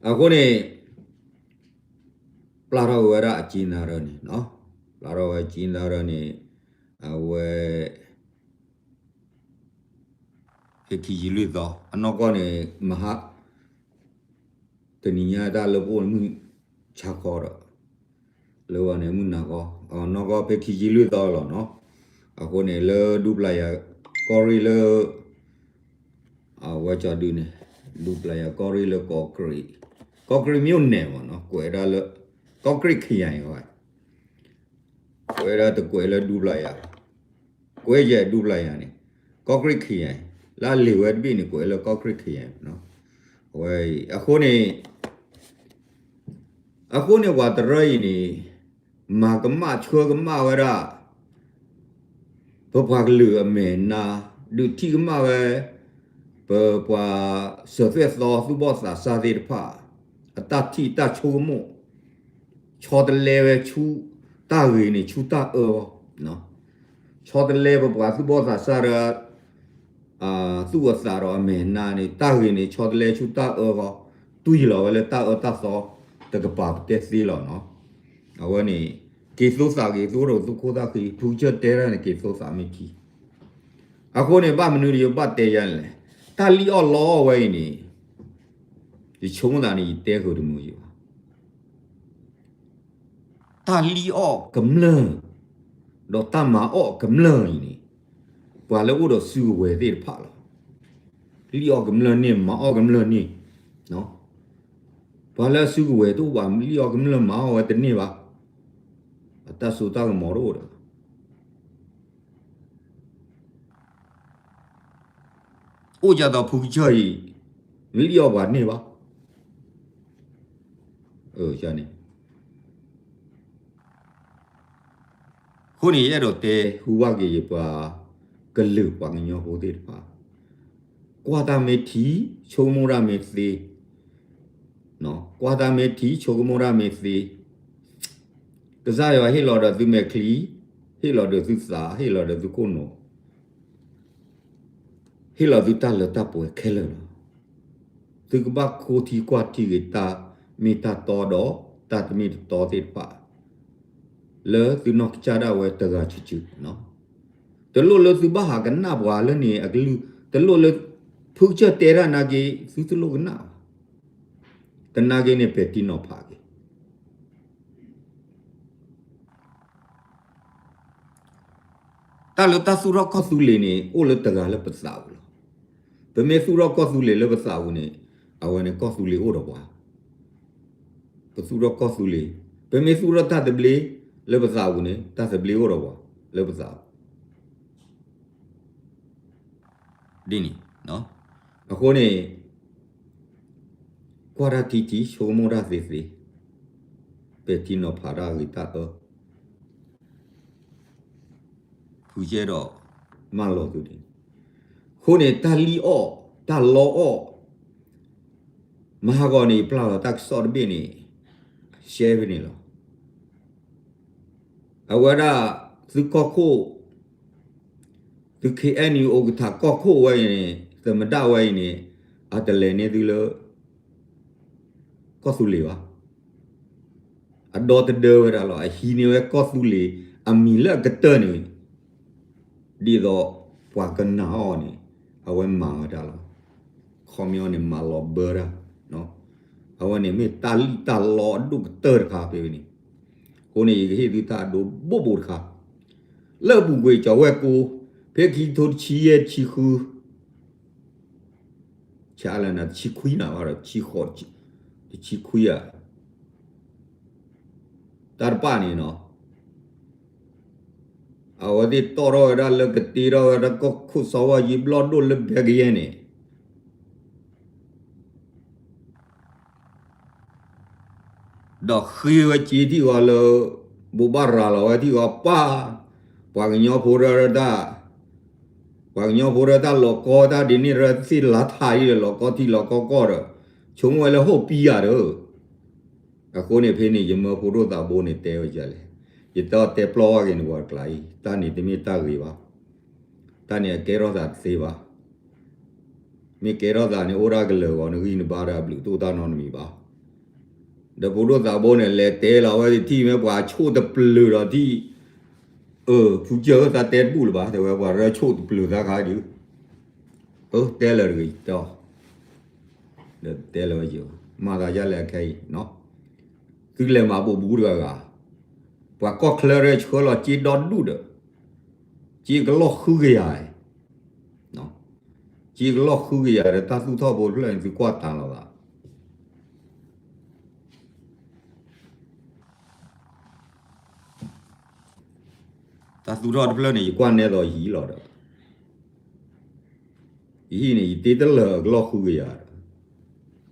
အဃိန့ၣ် ပျၢ်ထီၣ်ဝဲဒၣ်အကၠံနၤရၢန့ၣ် ပျၢ်ထီၣ်ဝဲကၠံနၤရၢန့ၣ် အဝဲ ဖဲခံဆံလွံၢ်သီ အနီၢ်ကီၢ်န့ၣ် မဟါ တနံၤညါတၢ်လၢပအိၣ်န့ၣ်မုၢ်ဆါခီဒီး လၢဝဲန့ၣ်မုၢ်နၤခီ အနီၢ်ကီၢ်ဖဲခံဆံလွံၢ်သီလီၤနီၤ အဃိန့ၣ်လၢဒူပျၤယၤ ကီၢ်ရ့ၣ်လၢ အဝဲကၠီဒုန့ၣ် ဒူပျၤယၤကီၢ်ရ့ၣ်လၢကီၢ်ကရံး ကီၢ်ကရံးမ့ၢ်အိၣ်နဲၣ်မ့ၢ်နီၤ ကွဲးဒၣ်လၢ ကီၢ်ကရံးခယၤအံၤ ကွဲးဒၣ်တကွဲးလၢဒူပျၤယၤ ကွဲးယဲၢ်ဒူပျၤယၤန့ၣ် ကီၢ်ကရံးခယၤအံၤ လၢအလံာ်ဝဲတဘ့ၣ်န့ၣ် ကွဲးလၢကီၢ်ကရံးခယၤအံၤ အဝဲအံၤ အဃိန့ၣ် အဃိန့ၣ်ပှၤတရၢအံၤန့ၣ် မၤကမၣ်ဆှၢကမၣ်ဝဲဒၣ် ပပှၤကလုာ်အမဲာ်နါ ဒုးထံၣ်ကမၣ်ဝဲ ပပှၤစၢၤသွဲၣ်သီသူၣ်ဘီၣ်သးစၢ်သ့ၣ်တဖၣ် အတၢ်ထံၣ်တၢ်ဆိကမိၣ် ဆီတလဲဝဲဆူ တၢ်ဂ့ၤန့ၣ် ဆူတၢ်အၢအဂီၢ် ဆီတလဲပပှၤသူၣ်ဘီၣ်သးစၢ်ဒီး သူၣ်အသးဒီးအမဲာ်နါန့ၣ် တၢ်ဂ့ၤန့ၣ် ဆီတလဲဆူတၢ်အၢအဂီၢ် တွံၢ်လီၤဝဲလၢတၢ်အၢတၢ်သီ တကပၤပတဲသ့လီၤနီၤ အဝဲန့ၣ် က့ၤသိသးက့ၤသိဒီးသူၣ်ခိၣ်သးဃံ ဖုကစၢၢ်တဲဒၣ်န့ၣ် က့ၤသိသးမ့ၢ်ထံ အဃိန့ၣ် ဘၣ်မနုၤဒီးယဘၣ်တဲယၤလဲၣ် တၢ်လံၣ်အီၣ်လီအီၣ်ဝဲအံၤန့ၣ် ယဆိကမိၣ်သးန့ၣ် ယတဲဃုာ်တမုာ်ယံၤဘၣ် တၢ်လံၣ်အီၣ်ကမျၢၢ် ဒီးတၢ်မၤအီၣ်ကမျၢၢ်အံၤန့ၣ် ပှၤလၢအိၣ်ဒီးစုကဝဲၤသ့ၣ်တဖၣ်လီၤ. လံၣ်အီၣ်ကမျၢၢ်န့ၢ် မၤအီၣ်ကမျၢၢ်န့ၢ် ပှၤလၢအစုကဝဲၤတအိၣ်ဘၣ် လံၣ်အီၣ်ကမျၢၢ်မၤအီၣ်ဝဲတန့ၢ်ဘၣ်. အတၢ်စိတၢ်ကမီၤတအိၣ်ဒီး အိၣ်ဒ်သိးဖုကစၢၢ်အံၤ လံၣ်အီၣ်ပှၤန့ၢ်ဘၣ်. အဃိန့ၣ် ယအဲၣ်ဒိးတဲဟူဘၣ်က့ၤယပှၤကလုာ်ပှၤကညီဖိသ့ၣ်တဖၣ်, ကွၢ်တၢ်မ့ၢ်ထံ ဆိကမိၣ်တၢ်မ့ၢ်သ့, ကွၢ်တၢ်မ့ၢ်ထံ ဆိကမိၣ်တၢ်မ့ၢ်သ့, ကစၢ်ယွၤဟ့ၣ်လီၤဒီးသုမဲာ်ချံ, ဟ့ၣ်လီၤဒီးသုသး, ဟ့ၣ်လီၤဒီးသုခိၣ်နူာ် ဟ့ၣ်လီၤသုတၢ်လၢတၢ်ပှဲၤခဲလၢာ်လီၤ. သုကဘၣ်ခိထံကွၢ်ထံဂ့ၤတၢ်မ့ၢ်တၢ်တီဒီးတၢ်တမ့ၢ်တတီသ့ၣ်တဖၣ် လၢသုနီၢ်ကစၢ်ဒၣ်ဝဲတဂၤစုာ်စုာ်, တလိၣ်လၢသုဘၣ်ဟးကနၣ်ပှၤလၢန့ၣ်အကလုၢ်, တလိၣ်လၢ ဖ ဖုကစၢၢ်တဲတၢ်နာ်က့ သုတလိၣ်ကနၣ်ဘၣ်. တနာ်က့န့ၣ် ပဲာ်ထံနီၤဖးက့ၤ တၢ်လၢတၢ်သူၣ်ထီၣ်ကီၢ်သူလ့ၤန့ၣ် အိၣ်လၢတဂၤလၢပသးပူၤလီၤ. ပမ့ၢ်သူၣ်ထီၣ်ကီၢ်သူလ့ၤလၢပသးပူၤန့ၣ် အဝဲန့ၣ်ကီၢ်သူလ့ၤအိၣ်ဒီးပှၤ, ပသူၣ်ထီၣ်ကီၢ်သူလ့ၤ, ပမ့ၢ်သူၣ်ထီၣ်တၢ်သဘျ့လၢပသးပူၤန့ၣ် တၢ်သဘျ့အိၣ်ဒီးပှၤလၢပသးပူၤ ဒ်န့ၣ်, အဃိန့ၣ် ကွၢ်တၢ်ထံထံ ဆိကမိၣ်တၢ်သ့သ့, ပဲာ်ထံနီၤဖးတၢ်ဂ့ၤတၢ်အၢ ဖုကဲဒီး မၢလီၤသုန့ၣ်, အဃိန့ၣ် တၢ်လံၣ်အီၣ် တၢ်လီအီၣ် မဟါဂီၤန့ၣ် ယပျၢ်လီၤတၢ်ကစီၣ်တဘ့ၣ်န့ၣ် ရှဲဖဲန့ၣ်လီၤ. အဝဲဒၣ် သုကီၢ်ခိၣ် သု ခ့အဲၣ်ယူၣ် အိၣ်ကထးကီၢ်ခိၣ်ဝဲအံၤန့ၣ် သမ္မတဝဲအံၤန့ၣ် အတလဲၤန့ၢ်သုလၢ ကီၢ်သူလ့ၤဘၣ်. အဒီသဒၢဝဲဒၣ်လီၤ. အဟံးန့ၢ်ဝဲကီၢ်သူလ့ၤ အမံၤလၢအကတၢၢ်န့ၣ် ဒ်သိးပှၤကနာ်အီၤန့ၣ် အဝဲမၤဝဲဒၣ်လီၤ. ခီပညီန့ၣ် မၤလီၤဘၢတၢ်, အဝဲန့ၣ်မ့ၢ်တၢ်လံၣ်တၢ်လီအဒိၣ်ကတၢၢ်တခါဖဲန့ၣ်. အဃိန့ၣ် ယကဟ့ၣ်သုတၢ်အဒိဘိၣ်ဘိၣ်တခါ, လၢအပူၤကွံာ်ကၠီၤဝဲၢ်ကိ ဖဲခံကထိတဆံယဲၢ်တဆံဃု ဆါလၢနၤ တဆံခွံနၤဘၣ်ဒီး တဆံဃိး တဆံခွံဧါ, တၢ်တပာ်န့ၣ်နီၤ, အဝဲသ့ၣ်တီၣ်ထီၣ်ဝဲဒၣ်လၢကတ့ထီၣ်ဝဲဒၣ်ကီၢ်ခိၣ်စီၤဝါယံၤဘျီၣ်ဒိၣ်လၢဘဲကယဲၢ်န့ၣ် ဒီးဃ့ဝဲစ့ထံၣ်ဝဲလၢ ဘိးဘၣ်ရၤလီၤဝဲထံၣ်ဝဲပၢ်, ပှၤကညီဖိရၢတၢ်, ပှၤကညီဖိရၢတၢ်လီၤကီတၢ်ဒ်န့ၣ်ရၢသ့ၣ်လါထးအံၤဒီးလီၤကီထံလီၤကီကီၢ်ဒီး ဆိကမိၣ်ဝဲလၢဟိၣ်ပံယၤဒီး, အဃိန့ၣ်ဖဲန့ၣ် ယမၢဖိဒိၣ်သးဘိန့ၣ်တဲဝဲဒ်လဲၣ်, ယတဲအီၤတဲပျီဝဲက့ၤန့ၣ်ပှၤတကျါအံၤ တၢ်န့ၣ်တမ့ၢ်တၢ်ဂ့ၤဘၣ်, တၢ်န့ၣ်အကဲထီၣ်သးတသ့ဘၣ် မ့ၢ်ကဲထီၣ်သးန့ၣ် အိၣ်ဒၣ်ကလၢာ်ဂီၤ နဂံၢ်နဘါဒီးအဘျုးတအိၣ်တၢ်နီတမံၤဘၣ်. ဒီးဖိဒိၣ်သးဘိန့ၣ် လဲၤတဲလီၤဝဲထံၣ်မ့ၢ်ပှၤဆိၣ်တပျုာ်ဒီးထံၣ်, အၢ ဖုကၢၢ်ဧၢ သးတဲတဘူၣ်လၢၤဘၣ် တဲဝဲပှၤရၢဆိၣ်တပျုာ်သးခါဒုး, အၢ တဲလၢၤတဂ့ၤတဲအီၤ, ဒီးတဲလၢၤဝဲယၤ မၤသးဒ်လဲၣ်အခဲအံၤ, သုလဲၤမၤဘိးဘုတဂၤဂၤ, ပှၤကီၢ်ချၢရဲဆှၢလီၤစ့ဒီဒူၣ်ဒီး, စ့ကလီၢ်ဃုကယၤ, စ့ကလီၢ်ဃုကယၤဒီးတၢ်သူၣ်ထီၣ်ဖိတဖျၢၣ်န့ၣ် သုကွၢ်တၢ်လီၤသး တၢ်သူၣ်ထီၣ်တဖျၢၣ်န့ၣ် ယကွၢ်နဲသိးယဟံၣ်လီၤဒီး, ယဟံၣ်န့ၣ် ယတ့တလၢာ်အကလီၢ်ဃုကယၤဒီး,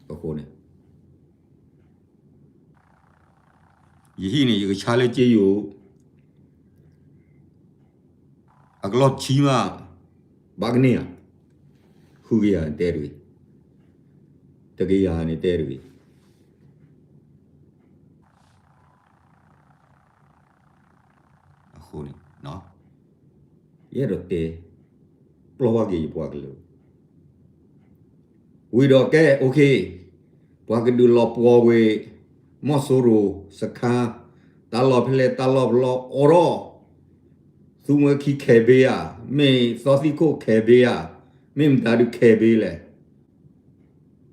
အဃိန့ၣ် ယဟံၣ်န့ၣ် ယကဆါလၢစ့ယိၤ အကလီၢ်ဆံမး ဘၣ်ကန့ၢ်ဧါ, ဃုကယၤန့ၣ်တဲတဂ့ၤ, တကယၤန့ၣ်တဲတဂ့ၤ, အဃိန့ၣ် ယအဲၣ်ဒိးတဲ ပျီဘၣ်က့ၤယပှၤကလုာ် ဝံၤဒီးကဲ okay, ပှၤကဒုးလီၤပှီၢ်ဝဲ မီၢ်စိရိၤစခါ, တၢ်လီၢ်ဖဲလဲၣ် တၢ်လီၢ်ဖဲလဲၣ်အိၣ်ဒီး, သူမွဲခံခဲးဘ့ဧါ, မ့ၢ်သီသံၣ်ခိၣ်ခဲးဘ့ဧါ, မ့ၢ်မတၤဒုးခဲးဘ့လဲၣ်,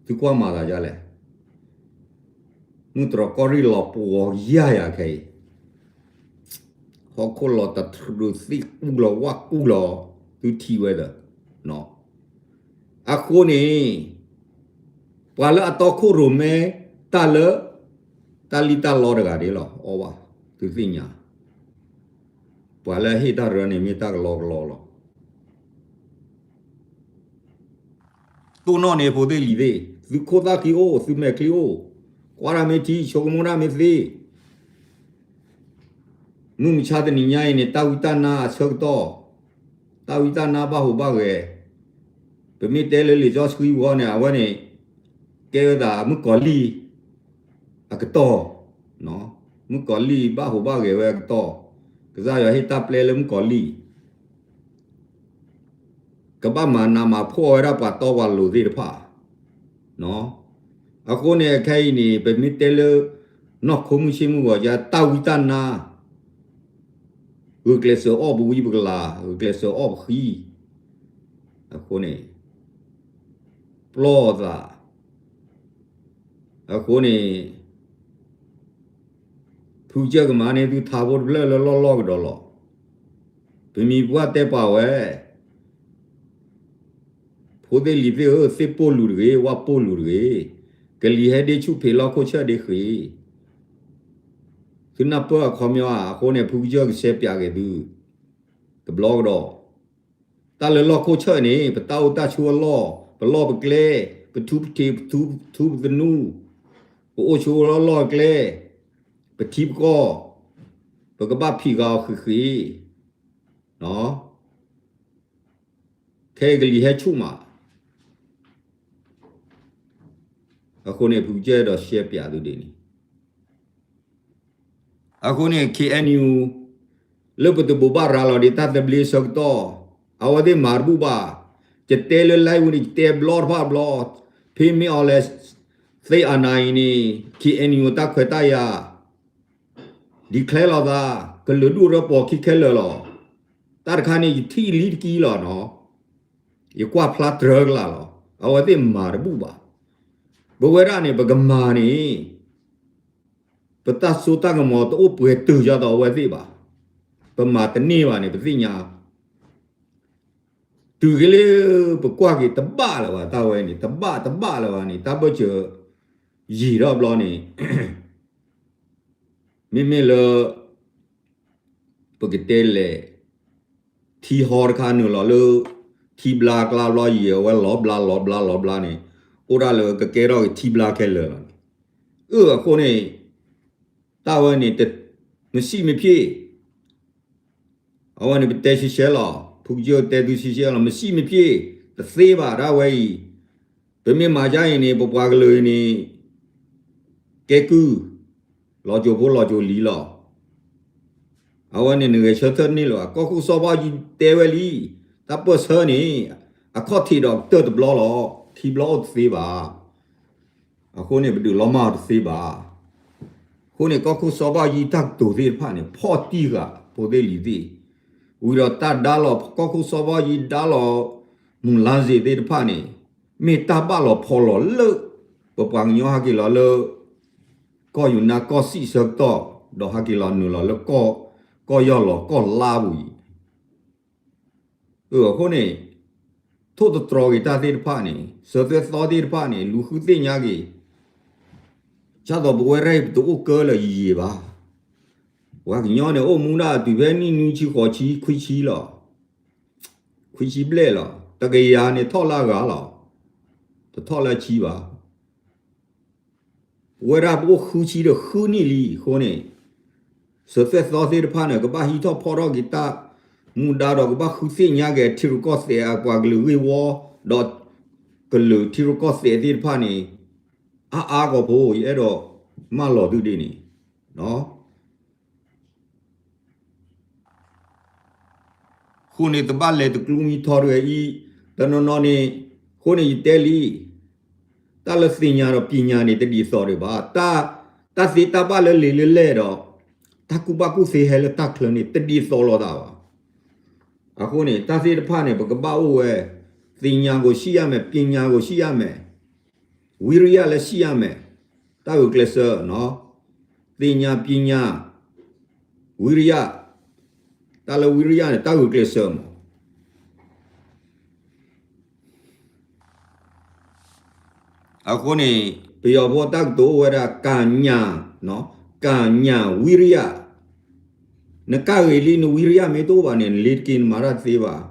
သုကွၢ်မၤသးဒ်လဲၣ်. မုၢ်တြီၤကီၢ်ရ့ၣ်လီၤပှီၢ်ယၤယၤခဲအံၤ ဟီၣ်ခိၣ်လီၤတတြူးသ့ၣ်ကူၣ်လီၤဝၣ်ကူၣ်လီၤ သုထံၣ်ဝဲဒီး, အဃိန့ၣ် ပှၤလၢအတီခိၣ်ရိၣ်မဲတၢ်လၢ တၢ်လံၣ်တၢ်လီတဂၤဒ်လီၤ အီၣ်ဘၣ် သုသ့ၣ်ညါ, ပှၤလၢအဟ့ၣ်တၢ်ရၢန့ၣ်မ့ၢ်တၢ်ကလီကလီလီၤ. တိၢ်နီၣ်န့ၢ်ဖိသ့ၣ်လံၤသ့ၣ် သုခိၣ်သၣ်ခံအိၣ် သုမဲာ်ချံအိၣ်, ကွၢ်တၢ်မ့ၢ်ထံ ဆိကမိၣ်တၢ်မ့ၢ်သ့, မုၢ်မဆါတနံၤညါအံၤန့ၣ် တၢ်ဝံတၢ်နါအဆၢကတီၢ်, တၢ်ဝံတၢ်နါဘၣ်ဟူးဘၣ်ဂဲၤ, ပမ့ၢ်တဲလၢလံာ်စီဆှံအဂီၢ်န့ၣ် အဝဲန့ၣ် ကဲဝဲဒၣ်မုၣ်ကီၤလံၢ်အကတီၢ်, မုၣ်ကီၤလံၢ်ဘၣ်ဟူးဘၣ်ဂဲၤဝဲအကတီၢ်, ကစၢ်ယွၤဟ့ၣ်တၢ်ပျဲလၢမုၣ်ကီၤလံၢ် ကဘၣ်မၤနးမၤဖှီၣ်ဝဲဒၣ်ပှၤတီပှၤလိၤသ့ၣ်တဖၣ်, အဃိန့ၣ် အခဲအံၤန့ၣ် ပမ့ၢ်တဲလၢ နီၢ်ခိမုၣ်ဆ့မုၣ်ဂီၤ ယတၢ်ဝံတၢ်နါ ဂုာ်ကျဲးစၢးအီၣ်ပဝံပကလၤ ဂုာ်ကျဲးစၢးအီၣ်ပဃံ, အဃိန့ၣ် ပျီၢ်သး, အဃိန့ၣ် ဖုကစၢၢ်ကမၤန့ၢ်သုထါဖိတဖျၢၣ်လၢလီၢ်လီၢ်ကဒီးလီၤ. ပမံၤပှၢ်တဲပာ်ဝဲ, ဖိသ့ၣ်လံၤသ့ၣ်ဧၢ, သ့ၣ်ပိၢ်လူၤတဂ့ၤ, ဝၣ်ပိၢ်လူၤတဂ့ၤ, ကလံၤဟဲဒ့ဆူၣ်ဖံးလီၢ်ခိၣ်ဆၢၣ်ဒ့ဃ့, သုနၢ်ပၢၢ်အခီပညီဧါ. အဃိန့ၣ် ဖုကစၢၢ်ကရှဲပၠးက့ၤသု တဘျီကဒီး, တၢ်လၢလီၢ်ခိၣ်ဆၢၣ်န့ၣ် ပတၢ်အိၣ်တၢ်ဆိးအလီၢ်, ပလီၢ်ပကျဲ, ပထူပထံး, ပထူပသနူ, ပအိၣ်ဆိးလီၢ်လီၢ်ကျဲ, ပထံပကီၢ်, ပကဘၣ်ဖံးဂၤအီၤဃံးဃံး, ခဲအံၤကလံၤဟဲဆူၣ်မး. အဃိန့ၣ် ဖုကစၢၢ်ဒီးရှဲပၠးသုဒ်န့ၣ် အဃိန့ၣ် ခ့ၣ်အဲၣ်ယူၣ် လၢပတဘိးဘၣ်ရၤလီၤဒံးတၢ်သဘျ့ဆၢကတီၢ်, အဝဲသ့ၣ်မၤတဘူၣ်ဘၣ်. ယတဲလၢ live ဝံၤန့ၣ် ယတဲဘျီတဖၣ်ဘျီ, ဖဲမ့ၢ်အီၤလဲၤသ့အနၤအံၤန့ၣ် ခ့ၣ်အဲၣ်ယူၣ်တၢ်ခွဲးတၢ်ယာ် declare လီၤသး, ကလုာ်ဒူၣ်ရၢပီၤခံခဲလၢာ်လီၤ. တၢ်တခါန့ၣ် ယထံၣ်လံတကံလီၤနီၤ, ယကွၢ်ဖျါတြၢကလာ်လီၤ. အဝဲသ့ၣ်မၤတဘူၣ်ဘၣ်. ပဝဲဒၣ်န့ၣ် ပကမၤန့ၣ် ပတၢ်စိတၢ်ကမီၤတအိၣ်ပှဲၤတုာ်ယၤဒီးအဝဲသ့ၣ်ဘၣ်. ပမၤတန့ၢ်ဘၣ်န့ၣ် ပသ့ၣ်ညါ, တုၤက့ၤလၢ ပကွၢ်က့ၤတဘၣ်လၢၤဘၣ် တၢ်ဝဲန့ၣ် တဘၣ်တဘၣ်လၢၤဘၣ်န့ၣ် တၢ်ဘၢၣ်စၢၤယံာ်ထီၣ်ဘျီန့ၣ် မ့မ့ၢ်လၢ ပကတဲလဲၣ် ထံဟီတခါနုာ်လီၤလၢ ထံဘျါကျါဘျီယံာ် အဝဲလီၤဘျါလီၤဘျါလီၤဘျါန့ၣ် အိၣ်ဒၣ်လၢကကဲထီၣ်က့ၤထံဘျါခဲလၢာ်လီၤန့ၣ်. အၢ အဃိန့ၣ် တၢ်ဝဲန့ၣ် မစံးမ့ၢ်ဖျ့ၣ် အဝဲန့ၣ်ပတဲရှဲရှဲလီၤ. ဖုကစၢၢ်တဲသုရှဲရှဲလီၤ, မစံးမ့ၢ်ဖျ့ၣ် တသ့ဘၣ်ဒၣ်ဝဲအံၤ. ပမ့ၢ်မၤဒ်အံၤန့ၣ် ပပှၤကလုာ်အံၤန့ၣ် ကဲကုၢ် လီၤစိၤဖိလီၤစိၤလံၤလီၤ. အဝဲန့ၣ်နဂဲၤဆၢထၢၣ်န့ၣ်လီၤ. ကီၢ်ခိၣ်စီၤဘၣ်ယံၤတဲဝဲလံ, တၢ်ပၢၢ်ဆၢန့ၣ် အခီၣ်ထံးဒီးကတၢၢ်တဘျီလီၤ. ခံဘျီအိၣ်တသ့ဘၣ်. အဃိန့ၣ် ပဒုးလီၤမၢ်အီၤတသ့ဘၣ်. အဃိန့ၣ် ကီၢ်ခိၣ်စီၤဘၣ်ယံၤတၢ်ကတိၤသ့ၣ်တဖၣ်န့ၣ် ဖီၣ်တံၢ်ဃာ်ဖိသ့ၣ်လံၤသ့ၣ်, ဝံၤဒီးတၢ်ဒါလီၤ ကီၢ်ခိၣ်စီၤဘၣ်ယံၤဒါလီၤ မုၢ်လါစ့ၣ်သ့ၣ်တဖၣ်န့ၣ် မ့ၢ်တၢ်ဘၣ်လီၤဖီလီၤလၢ ပပှၤကညီဟဲက့ၤလီၤလၢ ကီၢ်ယူၤနါကီၢ်စံၣ်ဆၢကတီၢ် ဒီးဟဲက့ၤလီၤနုာ်လီၤလၢ ကီၢ်ယီၢ်လီၤကီၢ်လါပူၤအံၤ အဃိန့ၣ် ထိၣ်သတြီၤက့ၤတၢ်သ့ၣ်တဖၣ်န့ၣ် စၢၤသွဲၣ်သီသ့ၣ်တဖၣ်န့ၣ် လူၤဃုသ့ၣ်ညါက့ၤ ဒ်သိးပဝဲဒၣ်အံၤပတအိၣ်ကၢလၢၤယံာ်ယံာ်ဘၣ်. ပှၤကညီန့ၣ် အိၣ်မူဒၣ်တုၤဖဲနံၣ်နွံဆံဃိးဆံခွံဆံလီၤ. ခွံဆံဘျဲၣ်လီၤ. တကယၤန့ၣ်ထီၣ်လၢအဂၤလီၤ. တထီၣ်လၢဆံဘၣ်. ပဝဲဒၣ်ပအိၣ်ဃုဆံဒီးဃုနံၣ်လံအဃိန့ၣ် စၢၤသွဲၣ်သီသ့ၣ်တဖၣ်န့ၣ် ကဘၣ်ဟံးထီၣ်ဖီၣ်ထီၣ်က့ၤတၢ်မူဒါဒီး ကဘၣ်ဃုသ့ၣ်ညါက့ၤထံရူၢ်ကီၢ်သဲးအပှၤကလုာ်ဂ့ၢ်ဝီ ဒီးကလုာ်ထံရူၢ်ကီၢ်သဲးသ့ၣ်တဖၣ်န့ၣ် အါအါဂီၢ်ဖိ ယအဲၣ်ဒိးမၢလီၤသုဒ်န့ၣ် အဃိန့ၣ် တဘၣ်လဲၤတကျူမံထီတဂၤအံၤ တနီၤနီၤန့ၣ် အဃိန့ၣ်ယတဲလံ တၢ်လၢသ့ၣ်ညါဒီးပညာန့ၣ် တဒ်သိးဒံးဘၣ်. တၢ်သ့တၢ်ဘၣ်လၢလံာ်လၢလဲၢ်ဒီး တၢ်ကူၣ်ဘၣ်ကူၣ်သ့ဟဲလၢတၢ်ချၢန့ၣ် တဒ်သိးလိာ်သးဘၣ်. အဃိန့ၣ် တၢ်သ့ၣ်တဖၣ်န့ၣ် ပကဘၣ်အိၣ်ဝဲ သ့ၣ်ညါကိုရှိရမယ်, ပညာကိုရှိရမယ်, ဝီရိယလည်းရှိရမယ်, တၢ်ဂုာ်ကျဲးစၢး သ့ၣ်ညါ, ပညာ, ဝီရိယ, တၢ်လၢဝီရိယန့ၣ် တၢ်ဂုာ်ကျဲးစၢးမး. အဃိန့ၣ် ပယီၤဖိတၢ်ကတိၤအိၣ်ဝဲဒၣ် ကၣ်ညၣ်, ကၣ်ညၣ်ဝီရိယ, နကၣ်ဂ့ၤလံ နဝီရိယမ့ၢ်တအိၣ်ဘၣ်န့ၣ် လ့ၤတက့ၤနမၤတၢ်တသ့ဘၣ်.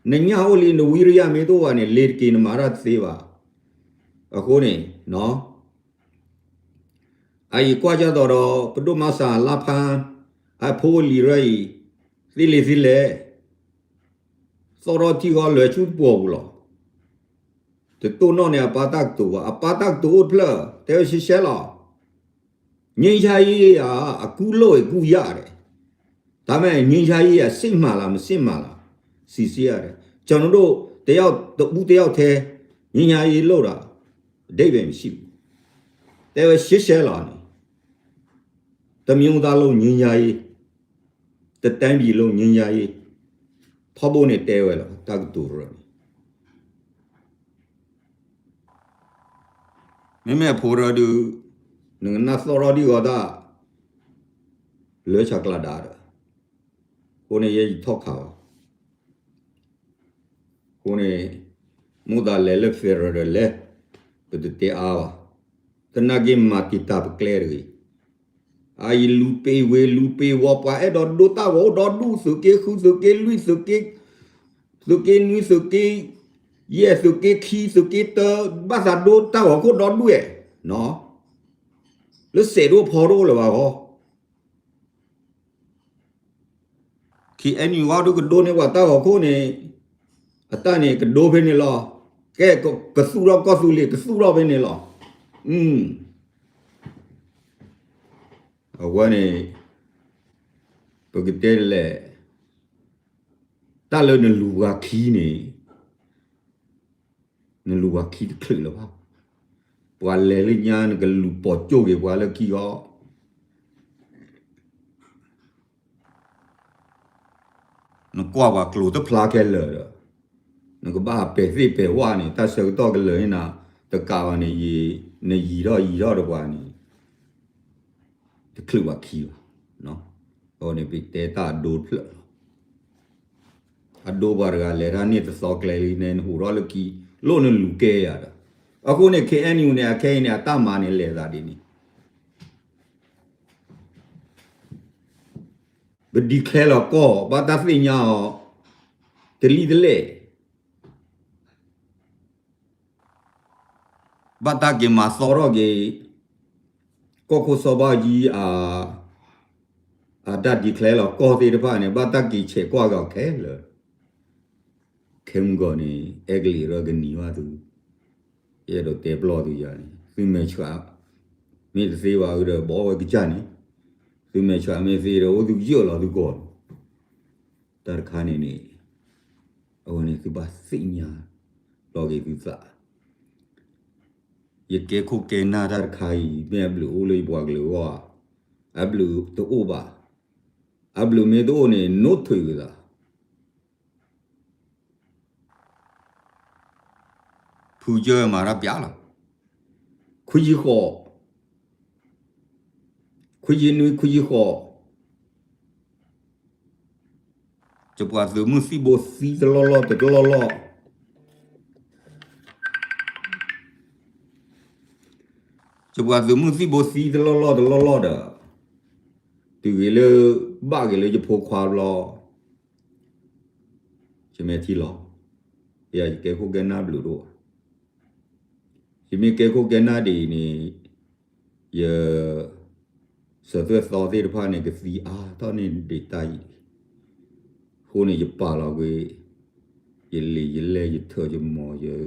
နညၣ်အိၣ်လံ နဝီရိယမ့ၢ်တအိၣ်ဘၣ်န့ၣ် လ့ၤတက့ၤနမၤတၢ်တသ့ဘၣ်. အဃိန့ၣ် အအံၤကွၢ်ကၢ်သိးဒီး ပဒိၣ်မၤစၢ်လါဖါ အဖိအလံၤရၢအံၤ သ့လံာ်သ့လဲၣ်, သီၣ်ထီၣ်ထံဃီလၢာ်ဆူတပှီၤပူၤလီၤ. တတိၢ်နီၣ်န့ၣ် အပၢ်တၢ်ကတိၤဘၣ်, အပၢ်တၢ်ကတိၤအိၣ်တဖျၢၣ် တဲဝဲရှဲရှဲလီၤ. ငြိမ်းချမ်းရေး အကူအညီ အကူအညီ တမ့ၢ် ငြိမ်းချမ်းရေး စစ်မှန်လား မစစ်မှန်လား စစ်ဆေးရတယ်. ကျွန်တော်တို့ တယောက် တစ်ဦးတစ်ယောက်ထဲ ငြိမ်းချမ်းရေး လုပ်တာ အဓိပ္ပာယ်မရှိဘူး. တဲဝဲရှဲရှဲလီၤန့ၣ် တစ်မျိုးသားလုံး ငြိမ်းချမ်းရေး, တစ်တိုင်းပြည်လုံး ငြိမ်းချမ်းရေး, ထီဘိန့ၣ်တဲဝဲလီၤ တၢ်ကတိၤရၢန့ၣ် မ့မ့ၢ်အဖိရၢဒုး နကနၣ်သီၣ်ထီၣ်ဒံးဂီၤတၢ် လၢဆးကျးဒါဒီး အဃိန့ၣ်ယဲယထီၣ်ခးအီၤ အဃိန့ၣ် မိၣ်သးလဲၤလၢ federal ဒီးလဲၤ ပတတဲအါဘၣ်. သနာ်က့မၤတံာ်တာ်ပကျဲတဂ့ၤ. အအံၤလူၤပ့ၤဝ့ၤလူၤပ့ၤဝီၤ ပှၤအဲၣ်ဒိးဒိတၢ်ဂီၤအိၣ်ဒီဒူၣ် သုးက့ဃု သုးက့လွံၢ် သုးက့ သုးက့နွံ သုးက့ယဲၢ် သုးက့ခံ သုးက့တၢ ဘၣ်သးဒိတၢ်ဂီၤခိၣ်ဒီဒူၣ်ဧါ လၢစဲးဒိၣ်ဖီဒိၣ်လၢၤဘၣ်ဃီ KNU ဂီၢ်ဒုးကဒိန့ၢ်ပှၤတၢ်ဂီၤခိၣ်န့ၣ် အတၢ်န့ၣ်ကဒိဖဲန့ၣ်လီၤ. ကဲ ကသူၣ်ထီၣ်ကီၢ်သူလ့ၤ ကသူၣ်ထီၣ်ဖဲန့ၣ်လီၤ. အဝဲန့ၣ် ပကတဲဒ်လဲၣ်, တၢ်လၢနလူၤပှၤခံန့ၣ် နလူၤပှၤခံတချုးလၢၤဘၣ်. ပှၤလဲၤလၢညါ နကလူၤပိာ်ကၠိၣ်က့ၤပှၤလၢခံဂီၢ် နကွၢ်ပှၤကျိၤတဖျါခဲလၢာ်ဒီး နကဘၣ်ပဲာ်သ့ၣ်ပဲာ်ဝၣ်န့ၣ် တၢ်ဆၢကတီၢ်ကလၢာ်န့ၣ်နၤ တကးဘၣ်န့ၣ် နယံၤထီၣ်ယံၤထီၣ်ဒီးပှၤန့ၣ် တချုးပှၤခံဘၣ်. အဃိန့ၣ် ပတဲတၢ်အဒိတဖျၢၣ်လီၤ. အဒိပှၤတဂၤလဲၤတၢ်န့ၣ်တသီကျဲလံန့ၣ် နဟူးထီၣ်လၢခံ လိၣ်နလူၤကဲယၤဒီး အဃိန့ၣ် KNU န့ၣ် အခဲအံၤန့ၣ် အတၢ်မၤန့ၣ်လဲၤသးဒ်န့ၣ် ပ declare လီၤကီၢ် ဘၣ်တၢ်သ့ၣ်ညါအီၤ တလံၣ်တလဲၢ် ဘၣ်တၢ်က့ၤမၤသီထီၣ်က့ၤ ကီၢ်ခိၣ်စီၤဘၣ်ယံၤ အတၢ် declare လီၤကီၢ်သ့ၣ်တဖၣ်န့ၣ် ဘၣ်တၢ်က့ၤဆဲးကွၢ်က့ၤအီၤခဲလၢာ် ခဲမုၢ်ဂီၤန့ၣ် အဲကလံးရၢကနံၤဘၣ်သု, ယအဲၣ်ဒိးတဲပျီသုယၤန့ၣ် သုမဲာ်ဆှး မ့ၢ်တသ့ဘၣ်အုဒီး ဘီဝဲကစၢ်န့ၣ်, သုမဲာ်ဆှးမ့ၢ်သ့ဒီး အိၣ်သုကယၢၢ်လီၤသုကီၢ်လီၤ. တၢ်တခါန့ၣ်န့ၣ် အဝဲန့ၣ်သုဘၣ်သ့ၣ်ညါ လီၤက့ၤသုသး ယကဲခိၣ်ကဲနၢ်တၢ်တခါအံၤ မ့ၢ်အဘျုးအိၣ်လၢယပှၤကလုာ်အဂီၢ်ဧါ, အဘျုးတအိၣ်ဘၣ်. အဘျုးမ့ၢ်တအိၣ်န့ၣ် နိးထွံၣ်က့ၤသး ဖုကၢမၤတၢ်ပျးလီၤ. ခွံယံၤဃိး, ခွံယံၤနွံ ခွံယံၤဃိး, ယပှၤသုးမုၢ်သံၣ်ဘိသံတလီၢ်လီၢ်တလီၢ်လီၢ်, ယပှၤသုးမုၢ်သံၣ်ဘိသံတလီၢ်လီၢ်တလီၢ်လီၢ်ဒီး တုၤဂ့ၤလၢ ဘၣ်ဂ့ၤလၢယဖိခွါဘျီ ယမဲာ်ထံလီၤ. ယကဲခိၣ်ကဲနၢ်ဘျုးဒိၣ်, ယမ့ၢ်ကဲခိၣ်ကဲနၢ်ဒ်အံၤန့ၣ် ယ စၢၤသွဲၣ်သီသ့ၣ်တဖၣ်န့ၣ် ကသံအါထီၣ်န့ၢ်ဒံးတၢ်အံၤ, အဃိန့ၣ် ယပာ်လီၤကွံာ် ယလံာ်ယလဲၢ် ယထၢၣ်ယမီၤ ယ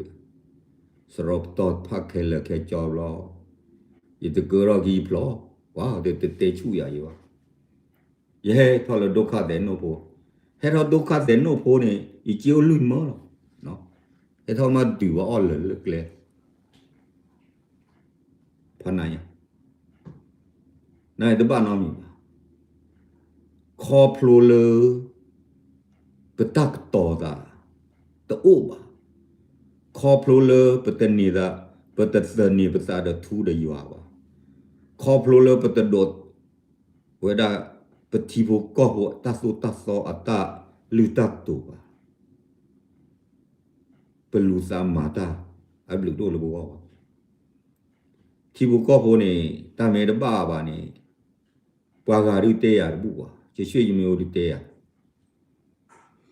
စရီပတီၢ်တဖၣ်ခဲလၢာ်ခဲဆ့ဘျီ, ယတကၢထီၣ်က့ၤယဖျိး, ပှၤတတဲဆူၣ်ယၤယဘၣ်. ယဟဲထီၣ်လၢဒိၣ်ခါသဲးနိၣ်ဖိ, ဟဲထီၣ်ဒိၣ်ခါသဲးနိၣ်ဖိန့ၣ် ယစ့အိၣ်လွံၢ်မၢလီၤ. ဟဲထီၣ်မးဒုးဘၣ်အီၣ်လၢာ်လၢကျဲ ဖးနးညါ, နတဘၣ်နီတမံၤဘၣ်. ခီဖျိလၢ ပတၢ်ကတီၤသး တအိၣ်ဘၣ်. ခီဖျိလၢပတန့ၢ်သး, ပတသန့ၤပသးဒီးထူဒီးယွၤဘၣ်. ခီဖျိလၢပတဒိး ဝဲဒၣ် ပထံဖိကီၢ်ဖိအတၢ်သိၣ်တၢ်သီအတၢ်လုၢ်တၢ်ကတိၤဘၣ်. ပလူၤသးမၤတၢ် အဘျုးတအိၣ်လၢပဂီၢ်ဘၣ်. ထံဖိကီၢ်ဖိန့ၣ် တၢ်မ့ၢ်တဘၣ်ဘၣ်န့ၣ် ပှၤဂၤဒုးတဲယၤတဘူၣ်ဘၣ်, ယဆ့ယမ့ၢ်အိၣ်ဒုးတဲယၤ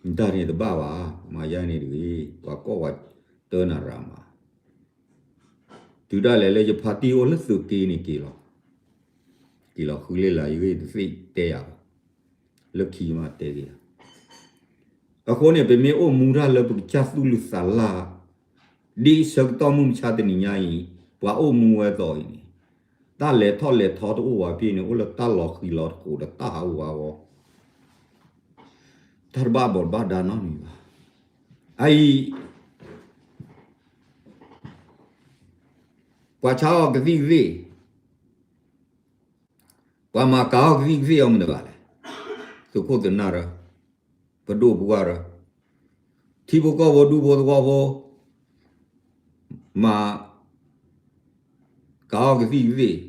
နတၢ်န့ၣ်တဘၣ်ဘၣ်, မၤယါန့ၣ်တဂ့ၤ, ပှၤကီၢ်ပှၤတၢနၤရၣ်မး. တုၤဒၣ်လဲာ်လၢယဖါတံၢ်အိၣ်လၢသုးက့န့ၣ်က့ၤလီၤ, က့ၤလီၤဃုလ့ၣ်လၢယဂ့ၢ် တသ့ၣ်တဲယၤဘၣ်, လၢခံမးတဲက့ၤယၤ. အဃိန့ၣ် ပမ့ၢ်အိၣ်မူတၢ်လၢပကစၢ်သူၣ်လုၢ်သးလၢ် ဒ်ဆၢကတီၢ်မုၢ်မဆါတနံၤညါအံၤ ပှၤအိၣ်မူဝဲသိးအံၤန့ၣ် တၢ်လဲၤထီၣ်လဲၤထီတအိၣ်ဘၣ်ဖဲန့ၣ် အိၣ်လၢတၢ်လီၤဃံၤလီၤဃိးဒီးတၢ်ဟးဂူာ်ဟးဂီၤ, တၢ်တဘၣ်ဘီးတဘၣ်ဒါနီတမံၤဘၣ်. အအံၤ ပှၤဆါအီၣ်ကသံၣ်ကသ့ၣ်, ပှၤမၤကၤအီၣ်ကသံၣ်ကသ့ၣ်အီၤမနုၤဘၣ်လဲၣ်. သုးခိၣ်သုးနၢ်ရၢ, ပဒိၣ်ပှၢ်ရၢ, ထံဖိကီၢ်ဖိဒူဖိသဝီဖိ, မၤ ကးအီၣ်ကသံၣ်ကသ့ၣ်,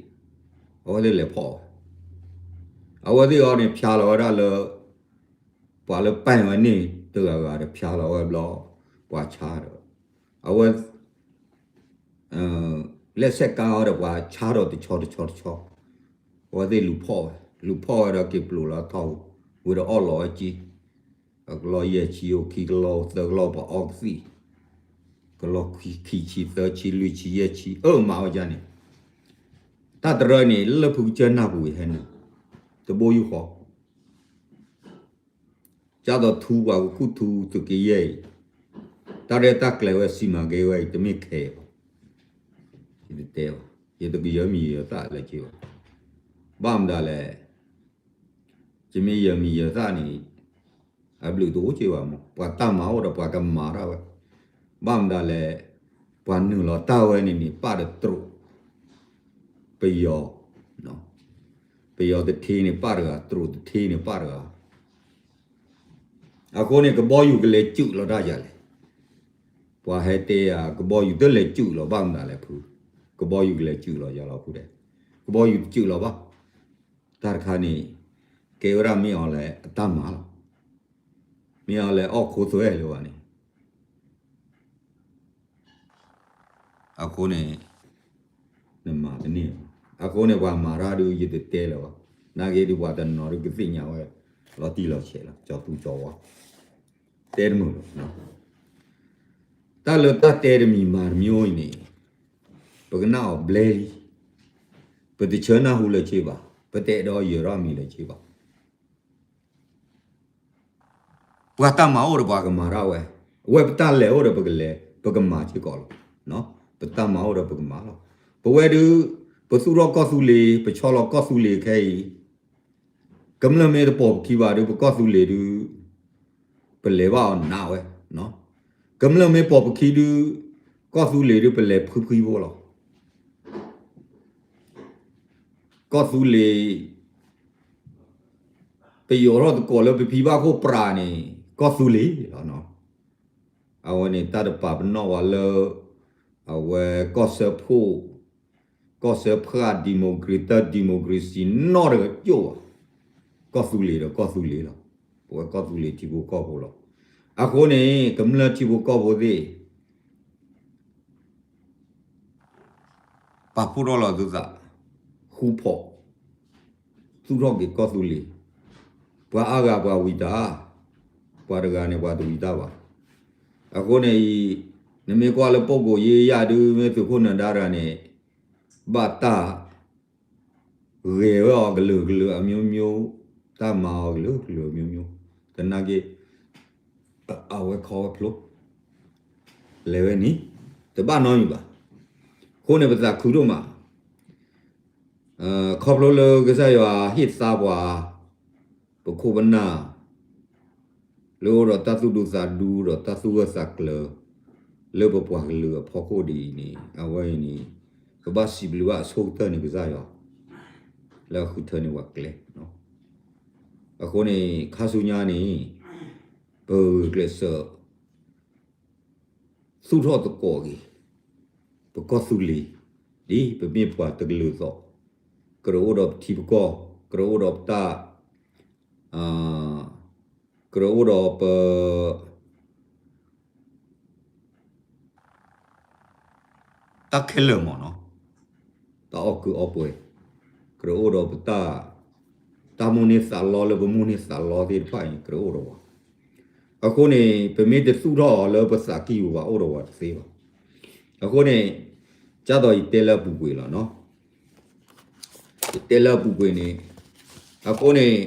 အဝဲသ့ၣ်လဲၤဖီၣ်ဝဲ, အဝဲသ့ၣ်အီၤန့ၣ် ဖျါလီၤဝဲဒၣ်လၢ ပှၤလၢပၢၢ်ဝဲန့ၣ်တဂၤဂၤဒီး ဖျါလီၤဝဲဘျီ, ပှၤဆါဒီး အဝဲ လၢဆဲးကါအီၤဒီး ပှၤဆါဒီးတဆီတဆီတဆီ, အဝဲသ့ၣ်လူၤဖီၣ်ဝဲ, လူၤဖီၣ်ဝဲဒီးက့ၤပျိာ်လီၤထီၣ်ဝဲဒီးအီၣ်လီၤဝဲက့ၤ, အကလီယဲၢ်ဆံ အိၣ်ခံကလီ သၢကလီ ပှၤအီၣ်ကသံၣ်, ကလီခံဆံ သၢဆံ လွံၢ်ဆံ ယဲၢ်ဆံ အၢမၤဝဲဒ်န့ၣ်, တၢ်တရၢန့ၣ် လၢဖုကစၢၢ်နၢ်ပူၤအံၤဟဲနုာ်, တဘိယူၢ်ဃီ ကၢ်သိးထူပှၤကခူၣ်ထူသုးက့ယဲၢ်အံၤ, တၢ်ရဲၣ်တၢ်ကျဲၤဝဲ စီမံကိန်းဝဲအံၤ တမ့ၢ်ခဲအံၤဘၣ်, ယတတဲဘၣ်, ယတကယၢမံၤယၢၤသၣ်လၢၤက့ၤဘၣ်, ဘၣ်မတၤလဲၣ်, ယမ့ၢ်ယၢၤမံၤယၢၤသၣ်န့ၣ် အဘျုးတအိၣ်က့ၤဘၣ်မး, ပှၤတၢ်မၤအိၣ်ဒီးပှၤကမၤတၢ်ဝဲ, ဘၣ်မတၤလဲၣ်, ပှၤနုာ်လီၤတၢ်ဝဲန့ၣ်န့ၣ် ပၣ်ဒီးတြူး, ပယီၤ, ပယီၤတထ့န့ၣ်ပၣ်တဂၤ, တြူးတထ့န့ၣ်ပၣ်တဂၤ, အဃိန့ၣ် ကဘီယူၤကလဲၤစုာ်လီၤတၢ်ယၤလဲၣ်, ပှၤဟဲတဲယၤ ကဘီယူၤတလဲၤစုာ်လီၤဘၣ်မတၤလဲၣ်ဖု, ကဘီယူၤကလဲၤစုာ်လီၤယၤလီၤဖုဒဲး, ကဘီယူၤတစုာ်လီၤဘၣ်, တၢ်တခါန့ၣ် ကဲဝဲဒၣ်မ့ၢ်အီၤလဲၣ်အတၢ်မၤလီၤ, မ့ၢ်အီၤလဲၣ်အီၣ်ခိသွဲလၢၤဘၣ်န့ၣ် အဃိန့ၣ် နမၤတန့ၢ်ဘၣ်. အဃိန့ၣ် ပှၤမၤတၢ်ဒုး ယတတဲလၢၤဘၣ်. နာ်က့ဒုး ပှၤတနီၤဒုးကသ့ၣ်ညါဝဲ လီၤတံၢ်လီၤဆဲးလီၤ ကၠီၤသူကၠီၤဝါ တဲတမုာ်လီၤ. တၢ်လၢတၢ်တဲတမံၤမၤတမံၤအံၤန့ၣ် ပကနၣ်အီၤဘျဲလံ. ပတဆၢနၢ်ဟူလၢၤဆ့ဘၣ်. ပတအဲၣ်ဒိးယၢၤထီၣ်အမံၤလၢၤဆ့ဘၣ်. ပှၤတၢ်မၤအိၣ်ဒီးပှၤကမၤတၢ်ဝဲ, အဝဲပတၢ်လဲၤအိၣ်ဒီးပကလဲၤ ပကမၤစ့ၢ်ကီးလီၤ. ပတၢ်မၤအိၣ်ဒီးပကမၤလီၤ. ပဝဲဒုး ပသူၣ်ထီၣ်ကီၢ်သူလ့ၤ ပဆီလီၤကီၢ်သူလ့ၤခဲအံၤ, ကမျၢၢ်မ့ၢ်တပိာ်ပခံဘၣ်ဒုး ပကီၢ်သူလ့ၤဒုး ပလဲၤဘၣ်အီၤနးဝဲ, ကမျၢၢ်မ့ၢ်ပိာ်ပခံဒုး ကီၢ်သူလ့ၤဒုး ပလဲၤဖှံဖှံဖိလီၤ. ကီၢ်သူလ့ၤ ပယီၤထီၣ်သကိးလၢပဖံဘၣ်ခိၣ်ပြးန့ၣ် ကီၢ်သူလ့ၤလီၤ. အဝဲန့ၣ်တၢ်တပာ်ပနီၣ်ဝဲလၢ အဝဲကီၢ်စၢဖှိၣ်, ကီၢ်စၢဖှၣ် democracy တၢ် democracy နီၣ်တကၠိၣ်ဘၣ်. ကီၢ်သူလ့ၤဒီးကီၢ်သူလ့ၤလီၤ. ပဝဲကီၢ်သူလ့ၤထံဖိကီၢ်ဖိလီၤ. အဃိန့ၣ် ကမျၢၢ်ထံဖိကီၢ်ဖိသ့ၣ် ပာ်ဖှိၣ်ထီၣ်လီၤသုသး, ဃူဖိး, သူၣ်ထီၣ်က့ၤကီၢ်သူလ့ၤ, ပှၤအါဂၤပှၤဝံၤတၢ်, ပှၤတဂၤန့ၣ်ပှၤတဝံၤတၢ်ဘၣ်. အဃိန့ၣ်အံၤ နမ့ၢ်ကွၢ်လၢ ပုဂ္ဂိုလ်ရေးရာ ဒုး မ့ၢ်သုးခိၣ်နၢၤဒါတဂၤန့ၣ် ဘၣ်တၢ် ဂဲၤဝဲအီၤကလုာ်ကလုာ်အမျိုးမျိုး, တၢ်မၤအီၤကလုာ်ကလုာ်အမျိုးမျိုး, သနာ်က့ အဝဲခီဝဲဖျိ လဲၤဝဲန့ၣ် တဘၣ်နီတမံၤဘၣ်. အဃိန့ၣ် ပသးခုဒိၣ်မး, ခီဖျိလၢကစၢ်ယွၤဟ့ၣ်သါပှၤ ပခိၣ်ပနၢ် လၢအိၣ်ဒီးတၢ်သူၣ်ဒူသးဒူဒီးတၢ်သူၣ်ဂၢၢ်သးကျၢၤ လၢပပှၤကလုာ်အဖီခိၣ်ဒ်အံၤန့ၣ် အဝဲအံၤန့ၣ် ပဘၣ်စံးဘျုးဘၣ်အဆိကတၢၢ်န့ၣ်ကစၢ်ယွၤ လၢအဃုထၢန့ၢ်ပှၤကျဲ. အဃိန့ၣ် ခါဆူညါန့ၣ် ပဂုာ်ကျဲးစၢး သူၣ်ထီၣ်သကိးက့ၤ ပကီၢ်သူလ့ၤ ဒ်ပမ့ၢ်ပှၤတကလုာ်အသိး, ကရၢအိၣ်ဒီးပထံပကီၢ်, ကရၢအိၣ်ဒီးပတၢ်, ကရၢအိၣ်ဒီးပ တၢ်ခဲလၢာ်မ့ၢ်နီၤ, တၢ်အီၣ်ကုၢ်အီၣ်ပှဲၤ, ကရၢအိၣ်ဒီးပတၢ်, တၢ်မိၣ်န့ၢ်သးလီလၢပမိၣ်န့ၢ်သးလီသ့ၣ်တဖၣ်အံၤ ကရၢအိၣ်ဒီးပှၤ. အဃိန့ၣ် ပမ့ၢ်တသူၣ်ထီၣ်အီၤလၢပသးကံၢ်ပူၤဘၣ်အိၣ်ဒီးပှၤတသ့ဘၣ်. အဃိန့ၣ် ကၢ်သိးယတဲလၢအပူၤကွံာ်လီၤနီၤ. ယတဲလၢအပူၤကွံာ်န့ၣ်, အဃိန့ၣ်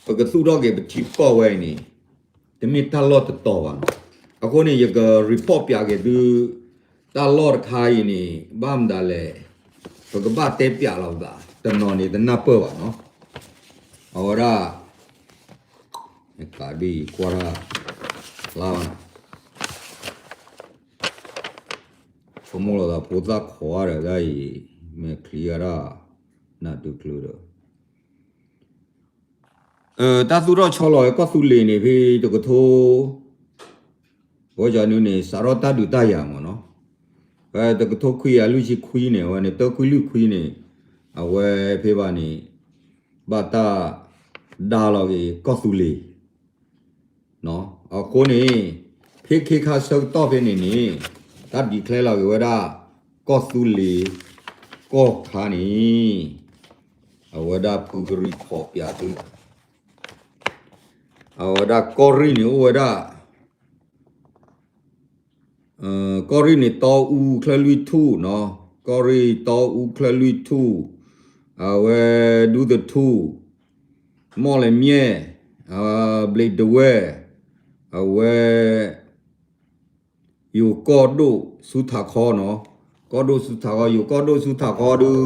ပကသူၣ်ထီၣ်က့ၤပထံပကီၢ်ဝဲအံၤန့ၣ် တမ့ၢ်တၢ်လီၢ်တတီၤဘၣ်နီၤ. အဃိန့ၣ် ယက report ပၠးက့ၤသု တၢ်လီၢ်တခါအံၤန့ၣ် ဘၣ်မတၤလဲၣ်, ပကဘၣ်တဲပၠးလီၤပသး, တနီၤန့ၣ်တနၢ်ပၢၢ်ဘၣ်နီၤ. အဝဲဒၣ် ကးဒ်အံၤကွၢ်တၢ် လါဘၣ်နီၤ, ဆိကမိၣ်လီၤသးဖိသၣ်ခိးဒီးဒ်အံၤ, မ့ၢ်ချံဂၤဒၣ် နၢ်ဒုးကျုဒီး တၢ်သူၣ်ထီၣ်ဆီလီၤဝဲကီၢ်သူလ့ၤန့ၣ် ဖဲတကထိ ဝဲကၠီနုန့ၣ် စးထီၣ်တၢ်ဒုးတၢ်ယၤမ့ၢ်နီၤ. ဖဲတကထိခွံကယၤလွံၢ်ဆံခွံန့ၣ် အဝဲန့ၣ် သၢခွံလွံၢ်ခွံန့ၣ် အဝဲဖဲဘၣ်န့ၣ် ဘၣ်တၢ်ဒါလီၤက့ၤကီၢ်သူလ့ၤ အဃိန့ၣ် ဖဲခ့ခါဆၢကတီၢ်ဖဲန့ၣ်န့ၣ် တၢ် declare လီၤက့ၤဝဲဒၣ် ကီၢ်သူလ့ၤ ကီၢ်ခါန့ၣ် အဝဲဒၣ်ဖုကရံၣ်ဖီၣ်ပၠးသု အဝဲဒၣ်ကီၢ်ရ့ၣ်န့ၣ်အိၣ်ဝဲဒၣ် ကီၢ်ရ့ၣ်န့ၣ် တီအူချၢလွံၢ်ထူၣ်နီၤ, ကီၢ်ရ့ၣ်တီအူချၢလွံၢ်ထူၣ်, အဝဲဒူသထူၣ်, မီၣ်လဲၤမျဲၢ်, ဘျံးဒဝဲၢ်, အဝဲ ယိၤကီၢ်ဒိၣ်ဆူထးခီနီၤ, ကီၢ်ဒိၣ်ဆူထးခီ, ယိၤကီၢ်ဒိၣ်ဆူထးခီဒုး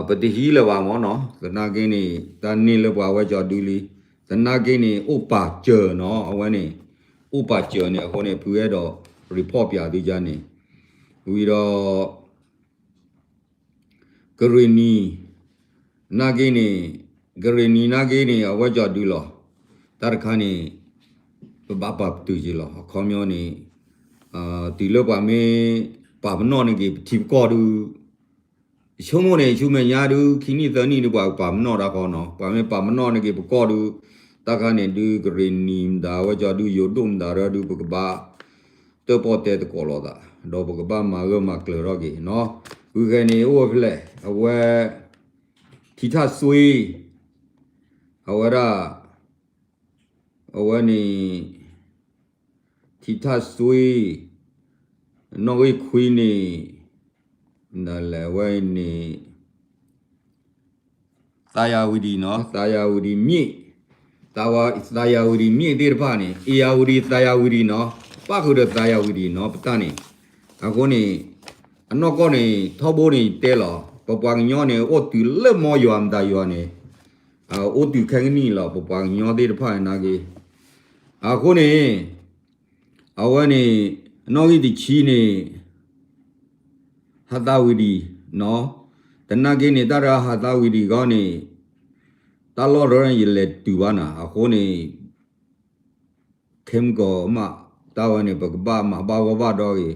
ပတဟံးလၢၤဘၣ်မ့ၢ်နီၤ, သနာ်က့န့ၣ် တၢ်န့ၢ်လၢပှၤဝဲကၠီဒုလံ, သနာ်က့န့ၣ် အိၣ်ပာ်စၢၤနီၤ, အဝဲန့ၣ် အိၣ်ပာ်စၢၤန့ၣ် အဃိန့ၣ် ဖုအဲၣ်ဒိး report ပၠးသုကါန့ၣ်, ဝံၤဒီး ကရ့ၣ်နံၤ နာ်က့န့ၣ်, ကရ့ၣ်နံၤနာ်က့န့ၣ် အဝဲကၠီဒုလီၤ, တၢ်တခါန့ၣ် ပဘၣ်ပာ်ပတုာ်က့ၤလီၤ, အခီပညီန့ၣ် တုၤလၢပှၤမ့ၢ်ပာ်ပနီၣ်န့ၢ်က့ၤပထံပကီၢ်ဒုး ယဆိကမိၣ်န့ၣ် ဆူမဲာ်ညါဒုး ခံနံၣ်သၢနံၣ်ဒုး ပှၤကပာ်ပနီၣ်တၢ်ဃီနီၤ, ပှၤမ့ၢ်ပာ်ပနီၣ်န့ၢ်က့ၤပကီၢ်ဒုး တၢ်ခါန့ၣ်ဒုး ကရ့ၣ်နံၤမတၤ အဝဲကၠီဒုး ယိၤဒိၣ်မတၤရၢဒုး ပကဘၣ် တၢၣ်ပီၣ်တဲသကိးလိာ်သး, ဒီးပကဘၣ်မၤဂၢၢ်မၤကျၢၤထီၣ်က့ၤနီၤ, ဂုၤဂဲၤန့ၣ်အိၣ်ဝဲဖဲလဲၣ်, အဝဲ ထံထၣ်စွ့ အဝဲဒၣ် အဝဲန့ၣ် ထံထၣ်စွ့ နီၣ်ဂံၢ်ခွံန့ၣ် နလဲၤဝဲန့ၣ် သးယၤဝံၤဒံးနီၤ, သးယၤဝံၤဒံးမြစ်, သးယၤဝံၤဒံးမြစ်သ့ၣ်တဖၣ်န့ၣ် အ့ၣ်ယၤဝံၤဒံး သးယၤဝံၤဒံးနီၤ, ပၣ်ဃုာ်ဒီးသးယၤဝံၤဒံးနီၤ ပတၢ်န့ၣ်, အဃိန့ၣ် အနီၢ်ကီၢ်န့ၣ် ထီဘိန့ၣ်တဲလီၤ, ပပှၤကညီန့ၣ် အိၣ်တုၤလၢမီယွၤမတၤယွၤန့ၣ် အိၣ်တုၤခဲကနံၣ်လီၤ ပပှၤကညီသ့ၣ်တဖၣ်န့ၣ်နာ်က့, အဃိန့ၣ် အဝဲန့ၣ် နီၣ်ဂံၢ်တဆံန့ၣ် ဟးသးဝံၤဒံးနီၤ, သနာ်က့န့ၣ် တၢ်တဟးသးဝံၤဒံးဂီၢ်န့ၣ် တၢ်လီၢ်တရၢန့ၣ် ယလဲၤတုၤဘၣ်နၤ, အဃိန့ၣ် ခဲမုၢ်ကီးမး တၢ်ဝဲန့ၣ် ပကဘၣ်မၤဘၣ်ဂီၢ်ဘၣ်ဒီးဂ့ၤ,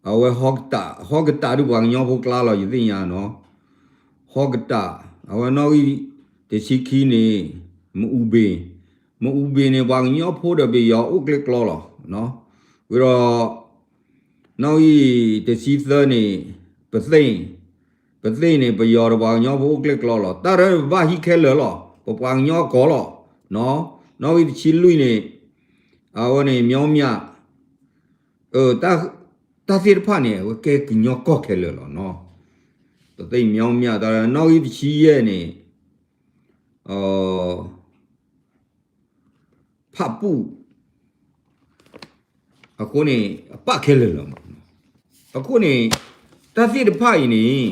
အဝဲ ဟီၣ်ကတးဒုးပှၤကညီဖိကျါလီၤ ယသ့ၣ်ညါနီၤ, ဟီၣ်ကတး, အဝဲနီၣ်ဂံၢ်တဆံခံန့ၣ် မအူဘ့ၣ်, မအူဘ့ၣ်န့ၣ် ပှၤကညီဖိဒီးပယီၤအိၣ်ကျဲကျီလီၤ, ဝံၤဒီး နီၣ်ဂံၢ်တဆံသၢန့ၣ် ပသ့ၣ်, ပသ့ၣ်န့ၣ် ပယီၤဒီးပှၤကညီဖိအိၣ်ကျဲကျီလီၤ, တၢ်ရဲၣ်န့ၣ် ပဘၣ်ဟံးခဲလၢာ်လီၤ ပပှၤကညီအကီၢ်လီၤ, နီၣ်ဂံၢ်တဆံလွံၢ်န့ၣ် အဝဲန့ၣ် မျီမၠး တၢ်သ့ၣ်တဖၣ်န့ၣ် အဝဲကဲကညီကီၢ်ခဲလၢာ်လီၤနီၤ, ပသ့ၣ်မျီမၠးတၢ် နီၣ်ဂံၢ်တဆံယဲၢ်န့ၣ် ဖၣ်ပူၣ်, အဃိန့ၣ် အပၣ်ခဲလၢာ်လီၤ, အဃိန့ၣ် တၢ်သ့ၣ်တဖၣ်အံၤန့ၣ်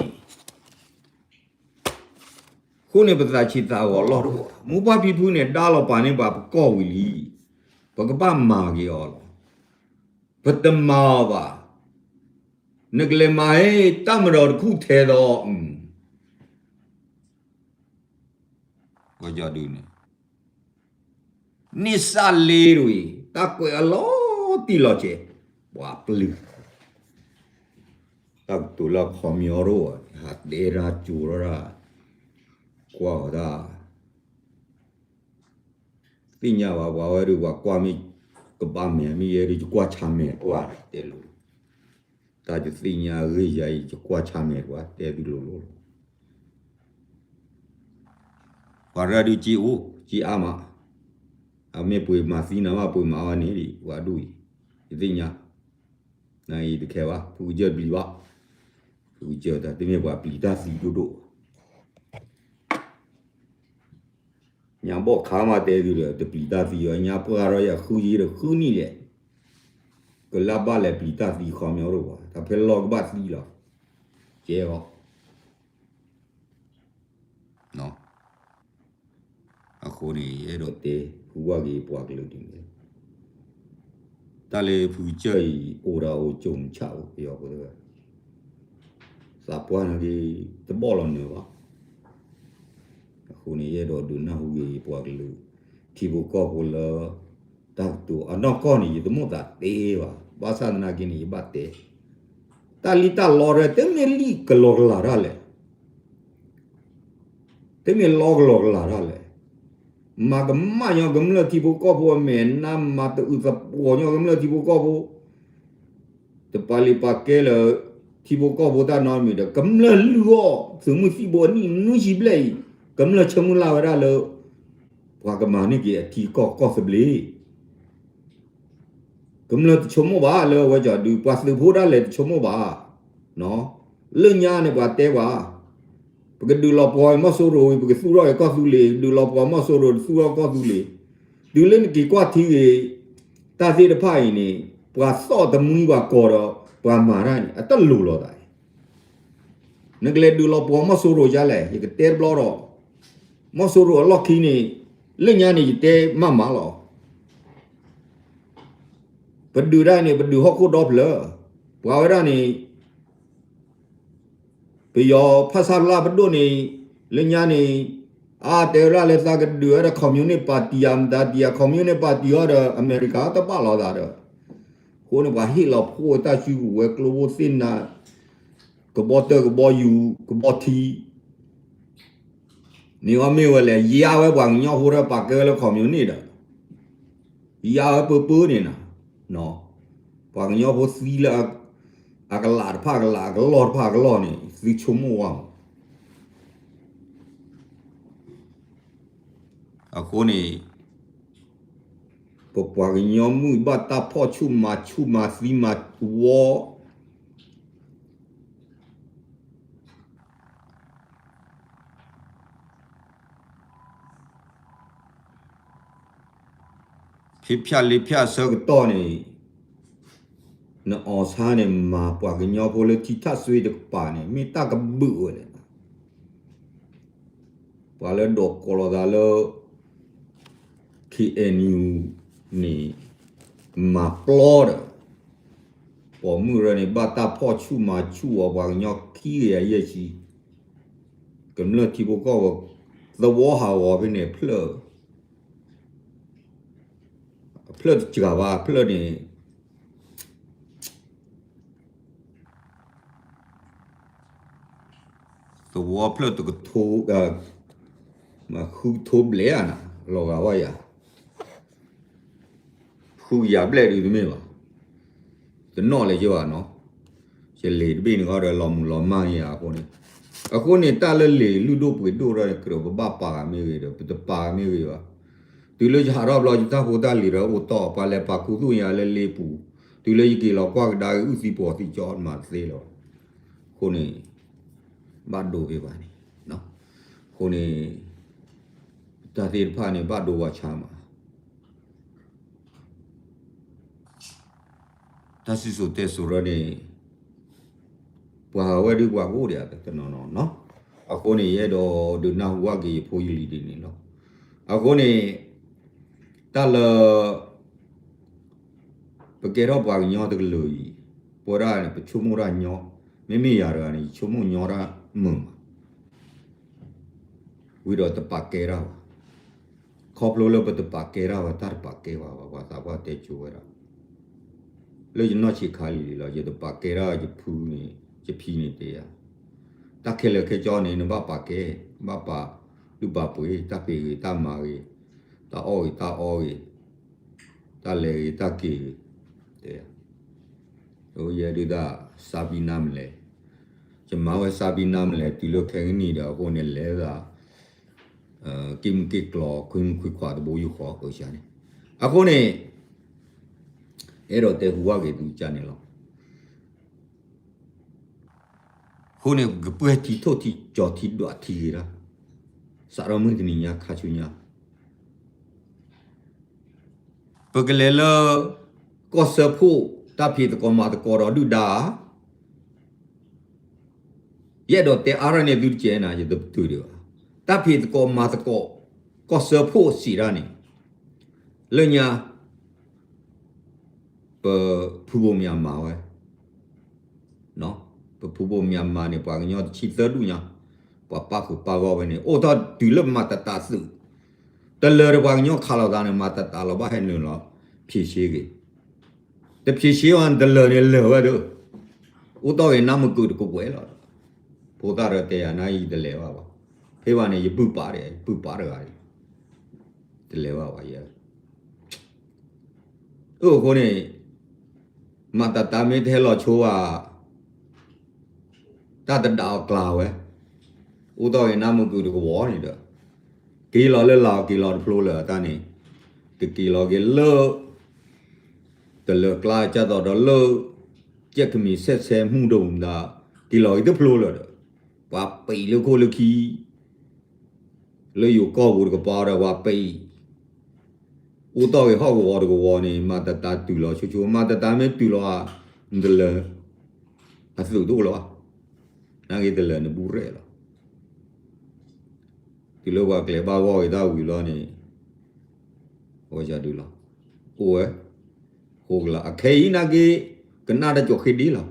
အဃိန့ၣ် ပသးဆံးသးဂီၤလီၢ်တအိၣ်, မိၢ်ပှၢ်ဖံဖုန့ၣ် ဒါလီၤပာ်န့ၢ်ပှၤပကီၢ်ဝံၤလံ, ပကဘၣ်မၤက့ၤအီၤလီၤ, ပတမၤအီၤဘၣ်, နကလဲၤမၤဟဲ တၢ်မၤဒီးတခူၣ်ထဲဒီး ပှၤကၠီဒုန့ၣ် န့ၢ်စၢ်လ့တဝံၤ တၢ်ကွဲးအလီၤတံၢ်လီၤဆဲး, ပှၤပျုၤ, တၢ်ကတိၤလၢခီမညီတအိၣ်, ဟးတဲတၢ်ကၠိၤထီၣ်တၢ်, ကွၢ်အီၤတၢ် သ့ၣ်ညါဘၣ် ပှၤဝဲဒုး ပှၤကွၢ်မ့ၢ်ကဘၣ်မဲာ် မ့ၢ်ယဲဒုး ယကွၢ်ဆါမဲာ်ကွၢ်တဲလိၤ, တၢ်ယသ့ၣ်ညါအဂ့ၢ်ယၤအံၤ ယကွၢ်ဆါမဲာ်ကွၢ်တဲသုလိၤလိၤလီၤ, ပှၤရၢဒုးက့အိၣ်က့အါမး, အမ့ၢ်ပှ့ၤမၤသံနၤမး ပှ့ၤမၤအီၤန့ၣ်ဒံး ပှၤဒိၣ်အံၤ, ယသ့ၣ်ညါ, နအံၤတခဲဘၣ် ဖုကစၢၢ်တပျံၤဘၣ်, ဖုကစၢၢ်တၢ်တမ့ၢ်ပှၤပျံၤတၢ်သံဒိၣ်ဒိၣ် ညါဘီၣ်ခါမးတဲသုဒီး တပျံၤတၢ်သံအီၤ ညါပှၢ်ထီၣ်ယၤဃုယ့ဒီးဃုနံၣ်လဲၣ်, ကလၢ်ဘၣ်လဲၤပျံၤတၢ်သံခီမညီတအိၣ်ဘၣ် တၢ်ဖဲလီၢ်ကဘၣ်သံလီၤ, ကဲအီၤ အဃိန့ၣ် ယအဲၣ်ဒိးတဲ ဟူဝဲက့ၤပှၤကလုာ်ဒ်န့ၣ်, တၢ်လၢဖုကစၢၢ်အံၤ အိၣ်ဒီးအိၣ်ကၠိမုၢ်ဆၣ်အိၣ်ပယီၤဖိတဂၤ, သးပှၢ်န့ၣ်က့ၤ တဘီၣ်လီၤနၢၤဘၣ်, အဃိန့ၣ် ယအဲၣ်ဒိးဒုးနၢ်ဟူက့ၤပှၤကလုာ် ထံဖိကီၢ်ဖိလၢ တၢ်ကတိၤအနီၢ်ကီၢ်န့ၣ် ယတမိၣ်သးသ့ဘၣ်, ဘၣ်ဆၣ်သနာ်က့န့ၣ် ယဘၣ်တဲ တၢ်လံၣ်တၢ်လီတၢ် တမ့ၢ်လံၣ်ကလီကလီတၢ်လဲၣ်, တမ့ၢ်လီကလီကလီတၢ်လဲၣ်. မၤကမၣ်ညီကမျၢၢ်ထံဖိကီၢ်ဖိအမဲာ်နါ, မၤတအုးသပှီၤညီကမျၢၢ်ထံဖိကီၢ်ဖိ, တပာ်လုၢ်ပာ်ကဲလၢ ထံဖိကီၢ်ဖိတၢ်နီတမံၤဒီး ကမျၢၢ်လုၢ်အီၣ် သုးမုၢ်သံၣ်ဘိအနံၣ်နွံဆံဘျဲၣ်အံၤ, ကမျၢၢ်ဆိကမိၣ်လၢ်ဝဲဒၣ်လၢ ပှၤကမၤန့ၢ်က့ၤအထံကီၢ်ကီၢ်သဘျ့ ကမျၢၢ်တဆိကမိၣ်ဘၣ်လၢအဝဲကီးဒုး ပှၤသုးဖိဒၣ်လဲာ်တဆိကမိၣ်ဘၣ်. လၢညါန့ၣ်ပှၤတဲပှၤ, ပကဒုးလီၤပှီၤမီၢ်စိရိၤဝံၤ ပကသူၣ်ထီၣ်က့ၤကီၢ်သူလ့ၤ, ဒုးလီၤပှီၤမီၢ်စိရိၤတသူၣ်ထီၣ်ကီၢ်သူလ့ၤ, တုၤလၢနက့ၤကွၢ်ထံဂ့ၤ တၢ်သ့ၣ်တဖၣ်အံၤန့ၣ် ပှၤသီၣ်တမှံပှၤကီးဒီး ပှၤမၤတၢ်န့ၣ် အတလိၤလီၤသးအံၤ နကလဲၤဒုးလီၤပှီၤမီၢ်စိရိၤဒ်လဲၣ်, ယကတဲတဘျီဒီး, မီၢ်စိရိၤအလီၢ်ခံန့ၣ်, လၢညါန့ၣ်ယတဲမးမးလီၤ. ပဒုးဒၣ်န့ၣ် ပဒုးဟီၣ်ခိၣ်ဒီဖျၢၣ်, ပှၤဝဲဒၣ်န့ၣ် ပယီၤဖဆပလပဒိၣ်န့ၣ်, လၢညါန့ၣ်, အါတဲဝဲဒၣ်လၢသးကဒုးဝဲဒၣ် communist party ဧါ မတၤတံၢ်ဧါ communist party အီၤဒီး အမဲရကၤတဘၣ်လိာ်သးဒီး, အဃိန့ၣ်ပှၤဟ့ၣ်လီၤဖှိၣ်တၢ်စုကဝဲၤကျိဖိသ့ၣ်နၤ, ကဘီတၢၢ်ကဘီယူၤ ကဘီထံ န့ၣ်အီၤမ့ၢ်ဝဲလဲၣ်, ယါဝဲပှၤကညီဖိဒီးပာ်ကဲဝဲလၢ communist ဒီး, ယါဝဲပၢပၢန့ၣ်နၤ, ပှၤကညီဖိသံလၢ အကလးတဖၣ်အကလး အကလီၢ်တဖၣ်အကလီၢ်န့ၣ် သုဆိကမိၣ်ဝဲမး. အဃိန့ၣ် ပပှၤကညီမုၣ်ဘၣ်တၢ်ဖီၣ်ဆူၣ်မၤဆူၣ်မၤသံမၤဝီ ဖံးဖၠၣ်လံဖၠၣ်ဆၢကတီၢ်န့ၣ်, နအီၣ်ဆါန့ၣ် မၤပှၤကညီဖိလၢထံထၣ်စွ့တကပၤန့ၣ် မ့ၢ်တၢ်ကဘုးဝဲလဲၣ်. ပှၤလၢဒိးကိးလိာ်သးလၢ KNU န့ၣ် မၤပျီဒီး ပိာ်မုၣ်ရၢန့ၣ် ဘၣ်တၢ်ဖီၣ်ဆူၣ်မၤဆူၣ်အီၤ ပှၤကညီခံကယၤယဲၢ်ဆံ, ကမျၢၢ်ထံဖိကီၢ်ဖိ သဝီဟးဂီၤဖဲန့ၣ် ဖျၢၣ်တစှၤဘၣ် ဖျၢၣ်န့ၣ် သဝီဖျၢၣ်တကထိ, ဃုကထိဘျဲၣ်ဧါန့ၣ် လီၤဂာ်ဝဲယၤ, ဃုကယၤဘျဲၣ်ဒုးတမ့ၢ်ဘၣ်, တနီၣ်လဲၤယၤဘၣ်နီၤ, ယလံာ်တဘ့ၣ်န့ၣ်ဃီဒီး လီၤမုၢ်လီၤမၢ်ယၤအဃိန့ၣ်, အဃိန့ၣ် တၢ်လၢလံာ်လုၢ်ဒိၣ်ပှ့ၤဒိၣ်ဒီး ကြၢးပဘၣ်ပာ်ဂၤမ့ၢ်ဂ့ၤဒီး ပတပာ်ဂၤမ့ၢ်ဂ့ၤဘၣ်, တုၤလၢယဟးထီၣ်ဘျီ ယတၢ်ဖိတၢ်လံၤဒီးအိၣ်တီၢ် ပှၤလဲၤပာ်ခူသူၣ်ယၤလၢလ့ပူၤ, တုၤလၢယက့ၤလီၤကွၢ်ကဒါက့ၤ အုၣ်သံပှီၤသံကၠီမၤတသ့လီၤ. အဃိန့ၣ် ဘၣ်ဒိဖဲဘၣ်န့ၣ်, အဃိန့ၣ် တၢ်သ့ၣ်တဖၣ်န့ၣ် ဘၣ်ဒိဝဲဆါမး တၢ်စံၣ်စိၤတဲစိၤရၢန့ၣ် ပှၤဝဲဒုးပှၤကအိၣ်ဒံးတနီၤနီၤနီၤ, အဃိန့ၣ် ယအဲၣ်ဒိးဒုးနၢ်ဟူဘၣ်က့ၤယဖိယလံၤဒ်န့ၣ်လီၤ. အဃိန့ၣ် တၢ်လၢ ပကဲထီၣ်ပှၤကညီတကလုာ်အံၤ ပဝဲဒၣ်န့ၣ် ပဆိကမိၣ်တၢ်ညီ, မ့မ့ၢ်ယၤတဂၤန့ၣ် ယဆိကမိၣ်ညီတၢ်မုာ်မး ဝံၤဒီးတပာ်ကဲတၢ်ဘၣ်. ခီဖျိလၢပတပာ်ကဲတၢ်ဘၣ် တၢ်တပာ်ကဲဘၣ်ဘၣ် ပှၤသးပှၢ်တဲကၠိဝဲဒၣ်, လၢယနီၢ်ဆံးခါလံၤလံၤလီၤ ယတပာ်ကဲတၢ် ယဖုန့ၣ် ယဖံန့ၣ်တဲယၤ, တၢ်ခဲလၢာ်ခဲဆ့န့ၣ် နဘၣ်ပာ်ကဲ, ဘၣ်ပာ်လုၢ်ပာ်ပှ့ၤ တၢ်ဖံးဂ့ၤတၢ်မၤဂ့ၤ, တၢ်အီၣ်ဂ့ၤတၢ်အီဂ့ၤ, တၢ်လဲၤဂ့ၤတၢ်က့ၤဂ့ၤ, တဲယၤ ယဲဒုးတၢ် စးဘံနါမလဲၣ်, ယမၤဝဲစးဘံနါမလဲၣ် တုၤလၢခဲကနံၣ်ဒီး အဃိန့ၣ်လဲၤသး က့ၢ်မုၢ်က့ၢ်ကျီ ခွံမုၢ်ခွံခွါတဘိယူၢ်ဃီအဃိန့ၣ်, အဃိန့ၣ် အဲၣ်ဒိးတဲဟူဘၣ်က့ၤသုကၢ်န့ၣ်လီၤ. အဃိန့ၣ် ကပှဲၤထံထိၣ်ထံကၠီၤထံဒွးထံဂ့ၤဒၣ်, စးထီၣ်မုၢ်တနံၤညါခါဆူညါ ပကလဲၤလၢ ကီၢ်စၢဖှိၣ် တၢ်ဖံးသကိးမၤသကိးဒီးဒုၣ်ဒါဧါ, ယအဲၣ်ဒိးတဲအါထီၣ်န့ၢ်သုတကဲးနၤ ယတပတုာ်ဒံးဘၣ်, တၢ်ဖံးသကိးမၤသကိး ကီၢ်စၢဖှိၣ်စံးတၢ်န့ၣ် လၢညါ ပဖုဘိၣ်မၠးမၤဝဲ ပဖုဘိၣ်မၠးမၤန့ၣ် ပှၤကညီတဆံသၢဒူၣ်ညါ, ပှၤပၣ်ဃုာ်ပၣ်ဂီၢ်ဝဲန့ၣ် အိၣ်ထီၣ်တုၤလၢမၤတးတးသုး, တလၢာ်ဒီးပှၤကညီခးလိာ်သးန့ၣ် မၤတးတးလီၤဘၣ်ဟဲနုာ်လီၤ ဖြေရှင်းက့ၤ, တဖြေရှင်းဘၣ်န့ၣ် တလၢာ်န့ၣ်လၢာ်ဝဲဒီး အိၣ်တီၢ်ဂ့ၤနါမုၢ်ကုာ်တကဝဲၤလီၤ. ဖိသၣ်ဒီးတဲယၤ နယတလဲၤဘၣ်ဘၣ်. ဖဲဘၣ်န့ၣ် ယပုၢ်ပာ်ဒီး ယပုၢ်ပာ်တဂၤန့ၣ် တလဲၤဘၣ်ဘၣ်ယဲ. အဃိန့ၣ် မၤတၤတၤမ့ၢ်တဟဲလီၤဆိဘၣ် တၢ်တဒၣ်အီၤကျါဝဲ, အိၣ်တီၢ်ဂ့ၤနါမုၢ်ကုာ်တကဝဲၤန့ၣ်ဒီး က့ၤလီၤလၢလာ် က့ၤလီၤတဖျိလၢၤတၢ်န့ၣ်, တက့ၤလီၤက့ၤလၢ တလၢၤကျါ ကၢ်သိးဒီးလၢ ကဲၣ်ကမံၤဆဲးဆဲးမူဒိၣ်မူဒါ က့ၤလီၤက့ၤတဖျိလၢၤဒီး ပှၤပံးလၢခိၣ်လၢခံ လၢယိၤကီၢ်ပူၤတကပၤဒီး ပှၤပံး အိၣ်တီၢ်ဂ့ၤဟီၣ်ကဝီၤတကဝီၤန့ၣ် မၤတၤတၤတုၤလီၤဆိဆိ မၤတၤတၤမ့ၢ်တုၤလီၤ နတလၢၤ အသုးတအိၣ်လၢၤဘၣ်, နာ်က့တလၢၤနဘူၣ်ရဲၣ်လီၤ. တုၤလၢပှၤကျဲၤဘၣ်ဂီၢ်က့ၤတၢ်ဝံၤလီၤန့ၣ် အဝဲဒုးလီၤ အိၣ်ဝဲ ဃိကလး အခဲအံၤနာ်က့ ကနၣ်တၢ်ကၠီၤဃ့ဒ့လီၤ.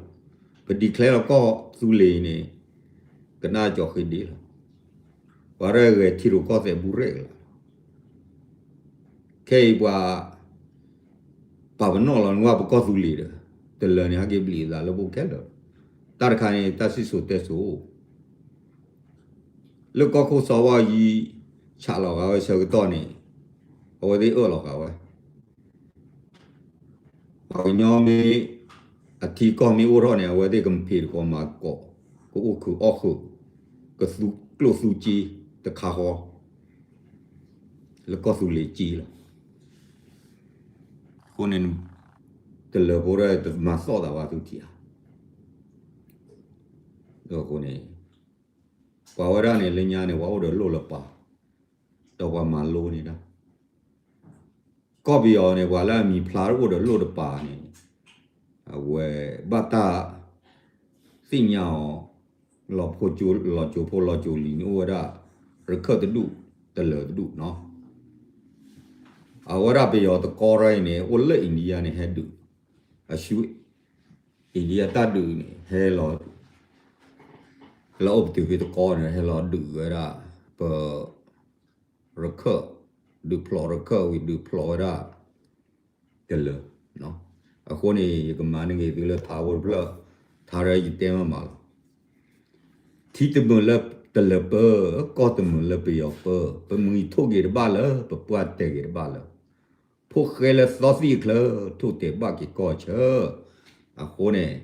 ပ declare လီၤကီၢ်သူလ့ၤအံၤန့ၣ် ကနၣ်ကၠီၤဃ့ဒ့လီၤ. ပှၤရဲၣ်ဂဲၤထံရူၢ်ကီၢ်သဲးဘူၣ်ရဲၣ်ကလးလီၤ. ခဲအံၤပှၤ ပာ်ပနီၣ်လီၤနဝဲပကီၢ်သူလ့ၤဒီး တလၢၤန့ၣ် ဟဲက့ၤဘျံးအသးလၢပအိၣ်ခဲလၢာ်. တၢ်တခါန့ၣ် တၢ်စံၣ်စိၤတဲစိၤ လၢကီၢ်ခိၣ်စီၤဘၣ်အူကၠံ ဆးလီၤဃာ်ဝဲဆၢကတီၢ်န့ၣ် အဝဲသ့ၣ်အၢၣ်လီၤဃာ်ဝဲ ပှၤကညီမ့ၢ် အထံကီၢ်မ့ၢ်အိၣ်ထီၣ်န့ၣ် အဝဲသ့ၣ်ကမၤဖံးသကိးမၤသကိး ကအိၣ်ခုးအီၣ်ဃုာ် ကသူကျိၣ်သူစ့တခါဃီ လၢကီၢ်သူလ့ၤကၠံလီၤ. အဃိန့ၣ် တလၢၤဖိတၢ်တမၤသီၣ်သးဘၣ်သုထံၣ်ဧါ. အဃိန့ၣ် ပှၤဝဲဒၣ်န့ၣ် လၢညါန့ၣ် ပှၤအိၣ်ဒီးလိၣ်လၢပၤ ဒီးပှၤမၤလိန့ၣ်ဒၣ် ကီၢ်ပယီၤန့ၣ် ပှၤလၢအမံၤဖျါအိၣ်ဒီးလိၣ်တပၤန့ၣ် အဝဲဘၣ်တၢ်သ့ၣ်ညါအီၤ လီၤဖိ လီၤကၠိဖိလီၤကၠိလံၤန့ၣ် အိၣ်ဝဲဒၣ် ရခၢၣ်တဒူၣ် တလၢၤတဒူၣ်နီၤ. အဝဲဒၣ်ပယီၤတကီရၢအံၤန့ၣ် အိၣ်လၢ India န့ၣ် ဟဲဒုး အဆူ India တၢ်ဒုးန့ၣ် ဟဲလီၤ လၢအိၣ်ပတုာ်ဖဲတကီန့ၣ် ဟဲလီၤဒုးဝဲဒၣ် ပ ရခၢၣ် ဒုးဖျိးရခၢၣ်ဝံၤ ဒုးဖျိးဝဲဒၣ် တလၢၤ. အဃိန့ၣ် ယကမၤန့ၢ်က့ၤသုလၢထါဖိတဖျၢၣ် ထါရၢယတဲမးမးလီၤ. ထံတမုာ်လၢတလၢၤပၢ, ကီၢ်တမုာ်လၢပယီၤပၢ, ပမုၢ်ဂံၢ်ထိၣ်က့ၤတဘၣ်လၢၤ, ပပှၢ်တဲာ်က့ၤတဘၣ်လၢၤ, ဖိၣ်ဃဲလၢသီသံၣ်အချၢ, ထိၣ်တဲာ်ဘၣ်က့ၤကီၢ်ဆၢ. အဃိန့ၣ်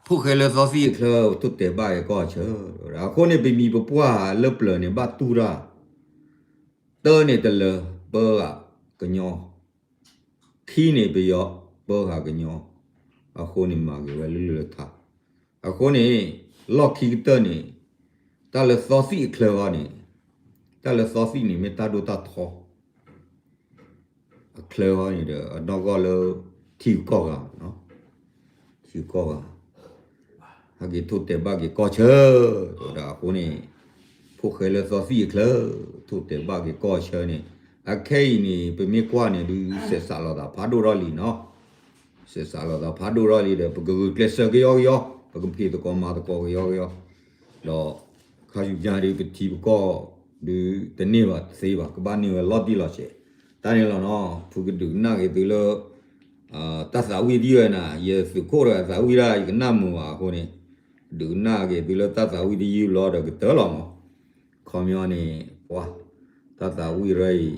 ဖိၣ်ဃဲလၢသီသံၣ်အချၢ ထိၣ်တဲာ်ဘၣ်က့ၤကီၢ်ဆၢ. အဃိန့ၣ် ပမံၤပပှၢ်လၢပျၢၤန့ၣ် ဘၣ်တူၢ်တၢ်, တၢန့ၣ်တလၢၤပၢဂၤကညီ, ခံန့ၣ်ပယီၤပၢဂၤကညီ, အဃိန့ၣ်မၤက့ၤဝဲလၢလၢၢ်လၢထါ. အဃိန့ၣ် လီၢ်ခံကတၢၢ်န့ၣ် တၢ်လၢသီသံၣ်အချၢဃီန့ၣ်, တၢ်လၢသီသံၣ်န့ၣ် မ့ၢ်တၢ်ဒိၣ်တၢ်ထီ အချၢဃီန့ၣ်ဒီး အနီၢ်ကီၢ်လၢ ထံဂုၤကီၢ်ဂၤ, ထံဂုၤကီၢ်ဂၤ, ဟဲက့ၤထိၣ်တဲာ်ဘၣ်က့ၤကီၢ်ဆၢ, ဒီးအဃိန့ၣ် ဖိၣ်ဃဲလၢသီသံၣ်အချၢ ထိၣ်တဲာ်ဘၣ်က့ၤကီၢ်ဆၢန့ၣ်, အခဲအံၤန့ၣ် ပမ့ၢ်ကွၢ်န့ၣ်ဒုး ဆဲးစးလီၤသးဖးဒိၣ်ထီၣ်လံနီၤ, ဆဲးစးလီၤသးဖးဒိၣ်ထီၣ်လံဒီး ပကဂုာ်ကျဲးစၢးကယီကယီ, ပကဖံးသကိးမၤသကိးကယီကယီ, ဒီး ခါဆူညါဒုး ပထံပကီၢ်ဒုး တန့ၢ်ဘၣ်တသ့ဘၣ်, ကဘၣ်န့ၢ်ဝဲလီၤတံၢ်လီၤဆဲး, တၢ်န့ၣ်လီၤနီၤ. ဖုကဒုးကနၣ်က့ၤသုလၢ တၢ်သးဝံၣ်ဒ်ဝဲန့ၣ်, ယသုးခိၣ်ဒီးအသးဝံၣ်ဒၣ် ယကနၣ်မုာ်ဘၣ်အဃိန့ၣ်, ဒုးကနၣ်က့ၤသုလၢတၢ်သးဝံၣ်တယုၢ်လီၤဒီးကတၢၢ်လီၤမး. ခီပညီန့ၣ် ပှၤ တၢ်သးဝံၣ်ရၢ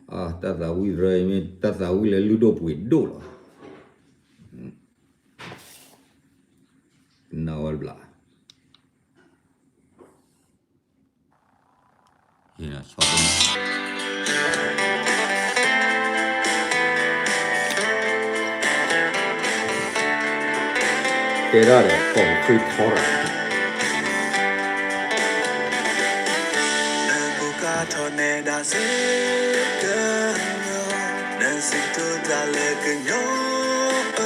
အံၤ, တၢ်သးဝံၣ်ရၢအံၤမ့ၢ် တၢ်သးဝံၣ်လၢလုၢ်ဒိၣ်ပှ့ၤဒိၣ်လီၤ. နဝဲတဘျီ တဲဒၣ်ဒီး ကိးဃ့ထီရၤ နဘူၣ်ကါထီၣ်နဲဒၣ်စ့ၢ်ကီး, နစံးထီၣ်တၢ်လၢကညီအ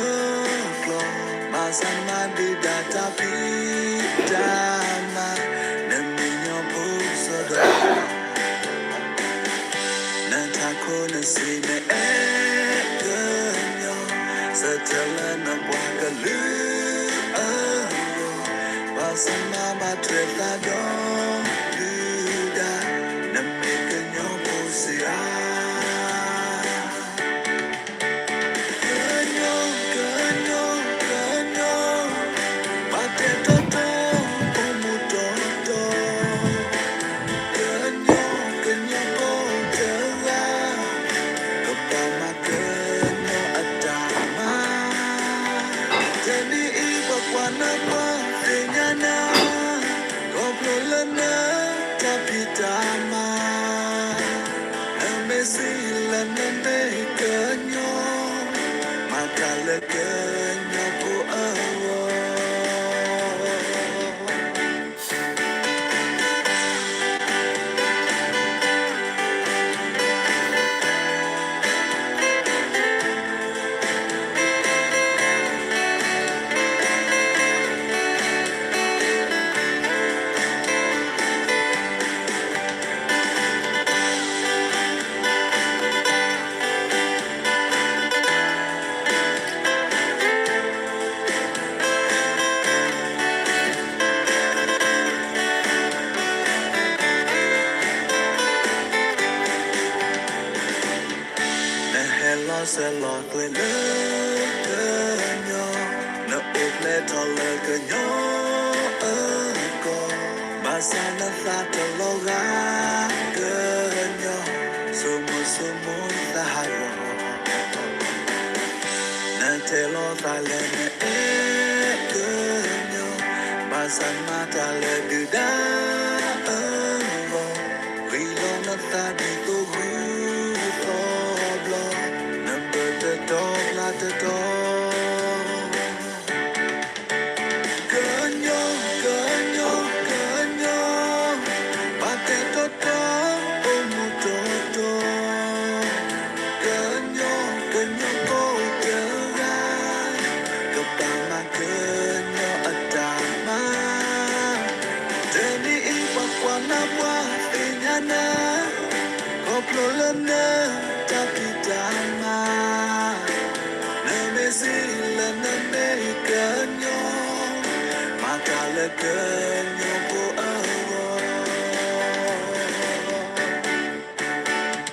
ကျိာ်, ဘၣ်ဆၣ်နမၤဒုးဒၣ်တၢ်ဖံးတၢ်မၤ, နမ့ၢ်ကညီဖိစီဒီ, နထးခိၣ်နစံးနအဲၣ်ကညီ, ဆၢထၢၣ်လၢနပှၤကလုာ်အဂီၢ်, ဘၣ်ဆၣ်နမၤဘၣ်ထွဲသးဒီးဒုၣ်ဒါ, နမ့ၢ်ကညီဖိစ့ၢ်ဧါ. ကညီဖိအဂီၢ် နဟဲလီၤစၢၤလီၤသွဲၣ်လၢကညီ, နအိၣ်ဖျဲၣ်ထီၣ်လၢကညီအကီၢ်, ဘၣ်ဆၣ်နသးတလီၤဂာ်ကညီ, ဆိမိၣ်ဆိမိၣ်သးဟးဂီၤ နတဲလီၤသးလၢနအဲၣ်ကညီ, ဘၣ်ဆၣ်မၤတၢ်လၢဒုၣ်ဒါအဂီၢ်, ဂံၢ်လီၤနသးဒ်သိးဂုၢ်သီဘျီ, နဘၢတတီလၢတတီ ကညီ, ကညီ, ကညီ, ဘၣ်တဲတီတီ, အိၣ်မူတီတီ, ကညီ, ကညီဖိတဂၤ, ကဘၣ်မၤကညီအတၢ်မၤ, တနံၤအံၤပှၤကွၢ်နၤပှၤသ့ၣ်ညါနၤ, ခီဖျိလၢနတၢ်ဖံးတၢ်မၤ နမ့ၢ်စံးလၢနမ့ၢ်ကညီ, မၤတၢ်လၢကညီဖိအဂီၢ်,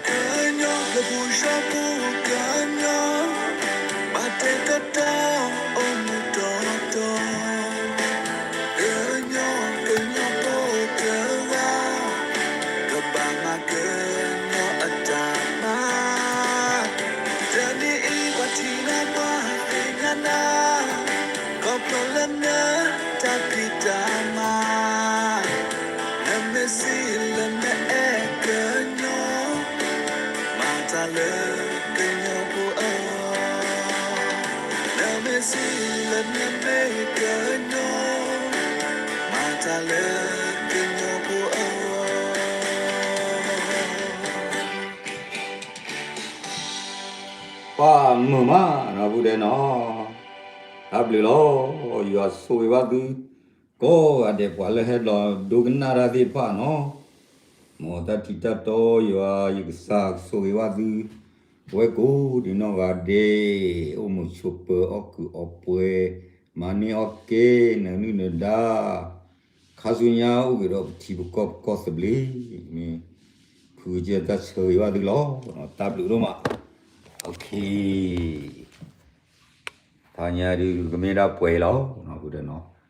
ကညီဖိပူၤစီၤပူၤကညီ, ဘၣ်တဲတီတီ, အိၣ်မူတီတီ ကညီ, ကညီဖိတဂၤ, ကဘၣ်မၤကညီအတၢ်မၤ, တနံၤအံၤပှၤထံၣ်နၤပှၤသ့ၣ်ညါနၤ, ခီဖျိလၢနတၢ်ဖံးတၢ်မၤ, နမ့ၢ်စံးလၢနအဲၣ်ကညီ မၤတၢ်လၢကညီဖိအဂီၢ်, နမ့ၢ်စံးလၢနမ့ၢ်ကညီ, မၤတၢ်လၢကညီဖိအဂီၢ်, ပှၤမုာ်မးနီၤ ပူၤဒဲးနီၤ, တၢ်ဘျုးလီၤ, ယွၤဆိၣ်ဂ့ၤဘၣ်သု ကိးဂၤဒဲးပှၤလၢဟဲဒီးဒိကနၣ်တၢ်သ့ၣ်တဖၣ်နီၤ, မ်တၢ်ထံးတၢ်တီယွၤယကစၢ်ကဆိၣ်ဂ့ၤဘၣ်သု, ဝဲကိးဒံးနီၢ်ဂၤဒဲး, အိၣ်မုာ်ဆိးပၢၤအီၣ်ကုးအီပှဲၤ, မၤန့ၢ်အီၣ်ကဲနနုၢ်နဒါ, ခါဆူညါအိၣ်က့ၤဒီးပထံပကီၢ်ပကီၢ်သဘျ့, မ့ၢ်ဖုကစၢၢ်တၢ်ဆၢဂ့ၤဘၣ်သုလီၤ, တၢ်ဘျုးဒိၣ်မး, အ တဟါညါဒုးကမ့ၢ်ဒၣ်ပှဲၤလီၤ, ပူၤဒဲးနီၤ,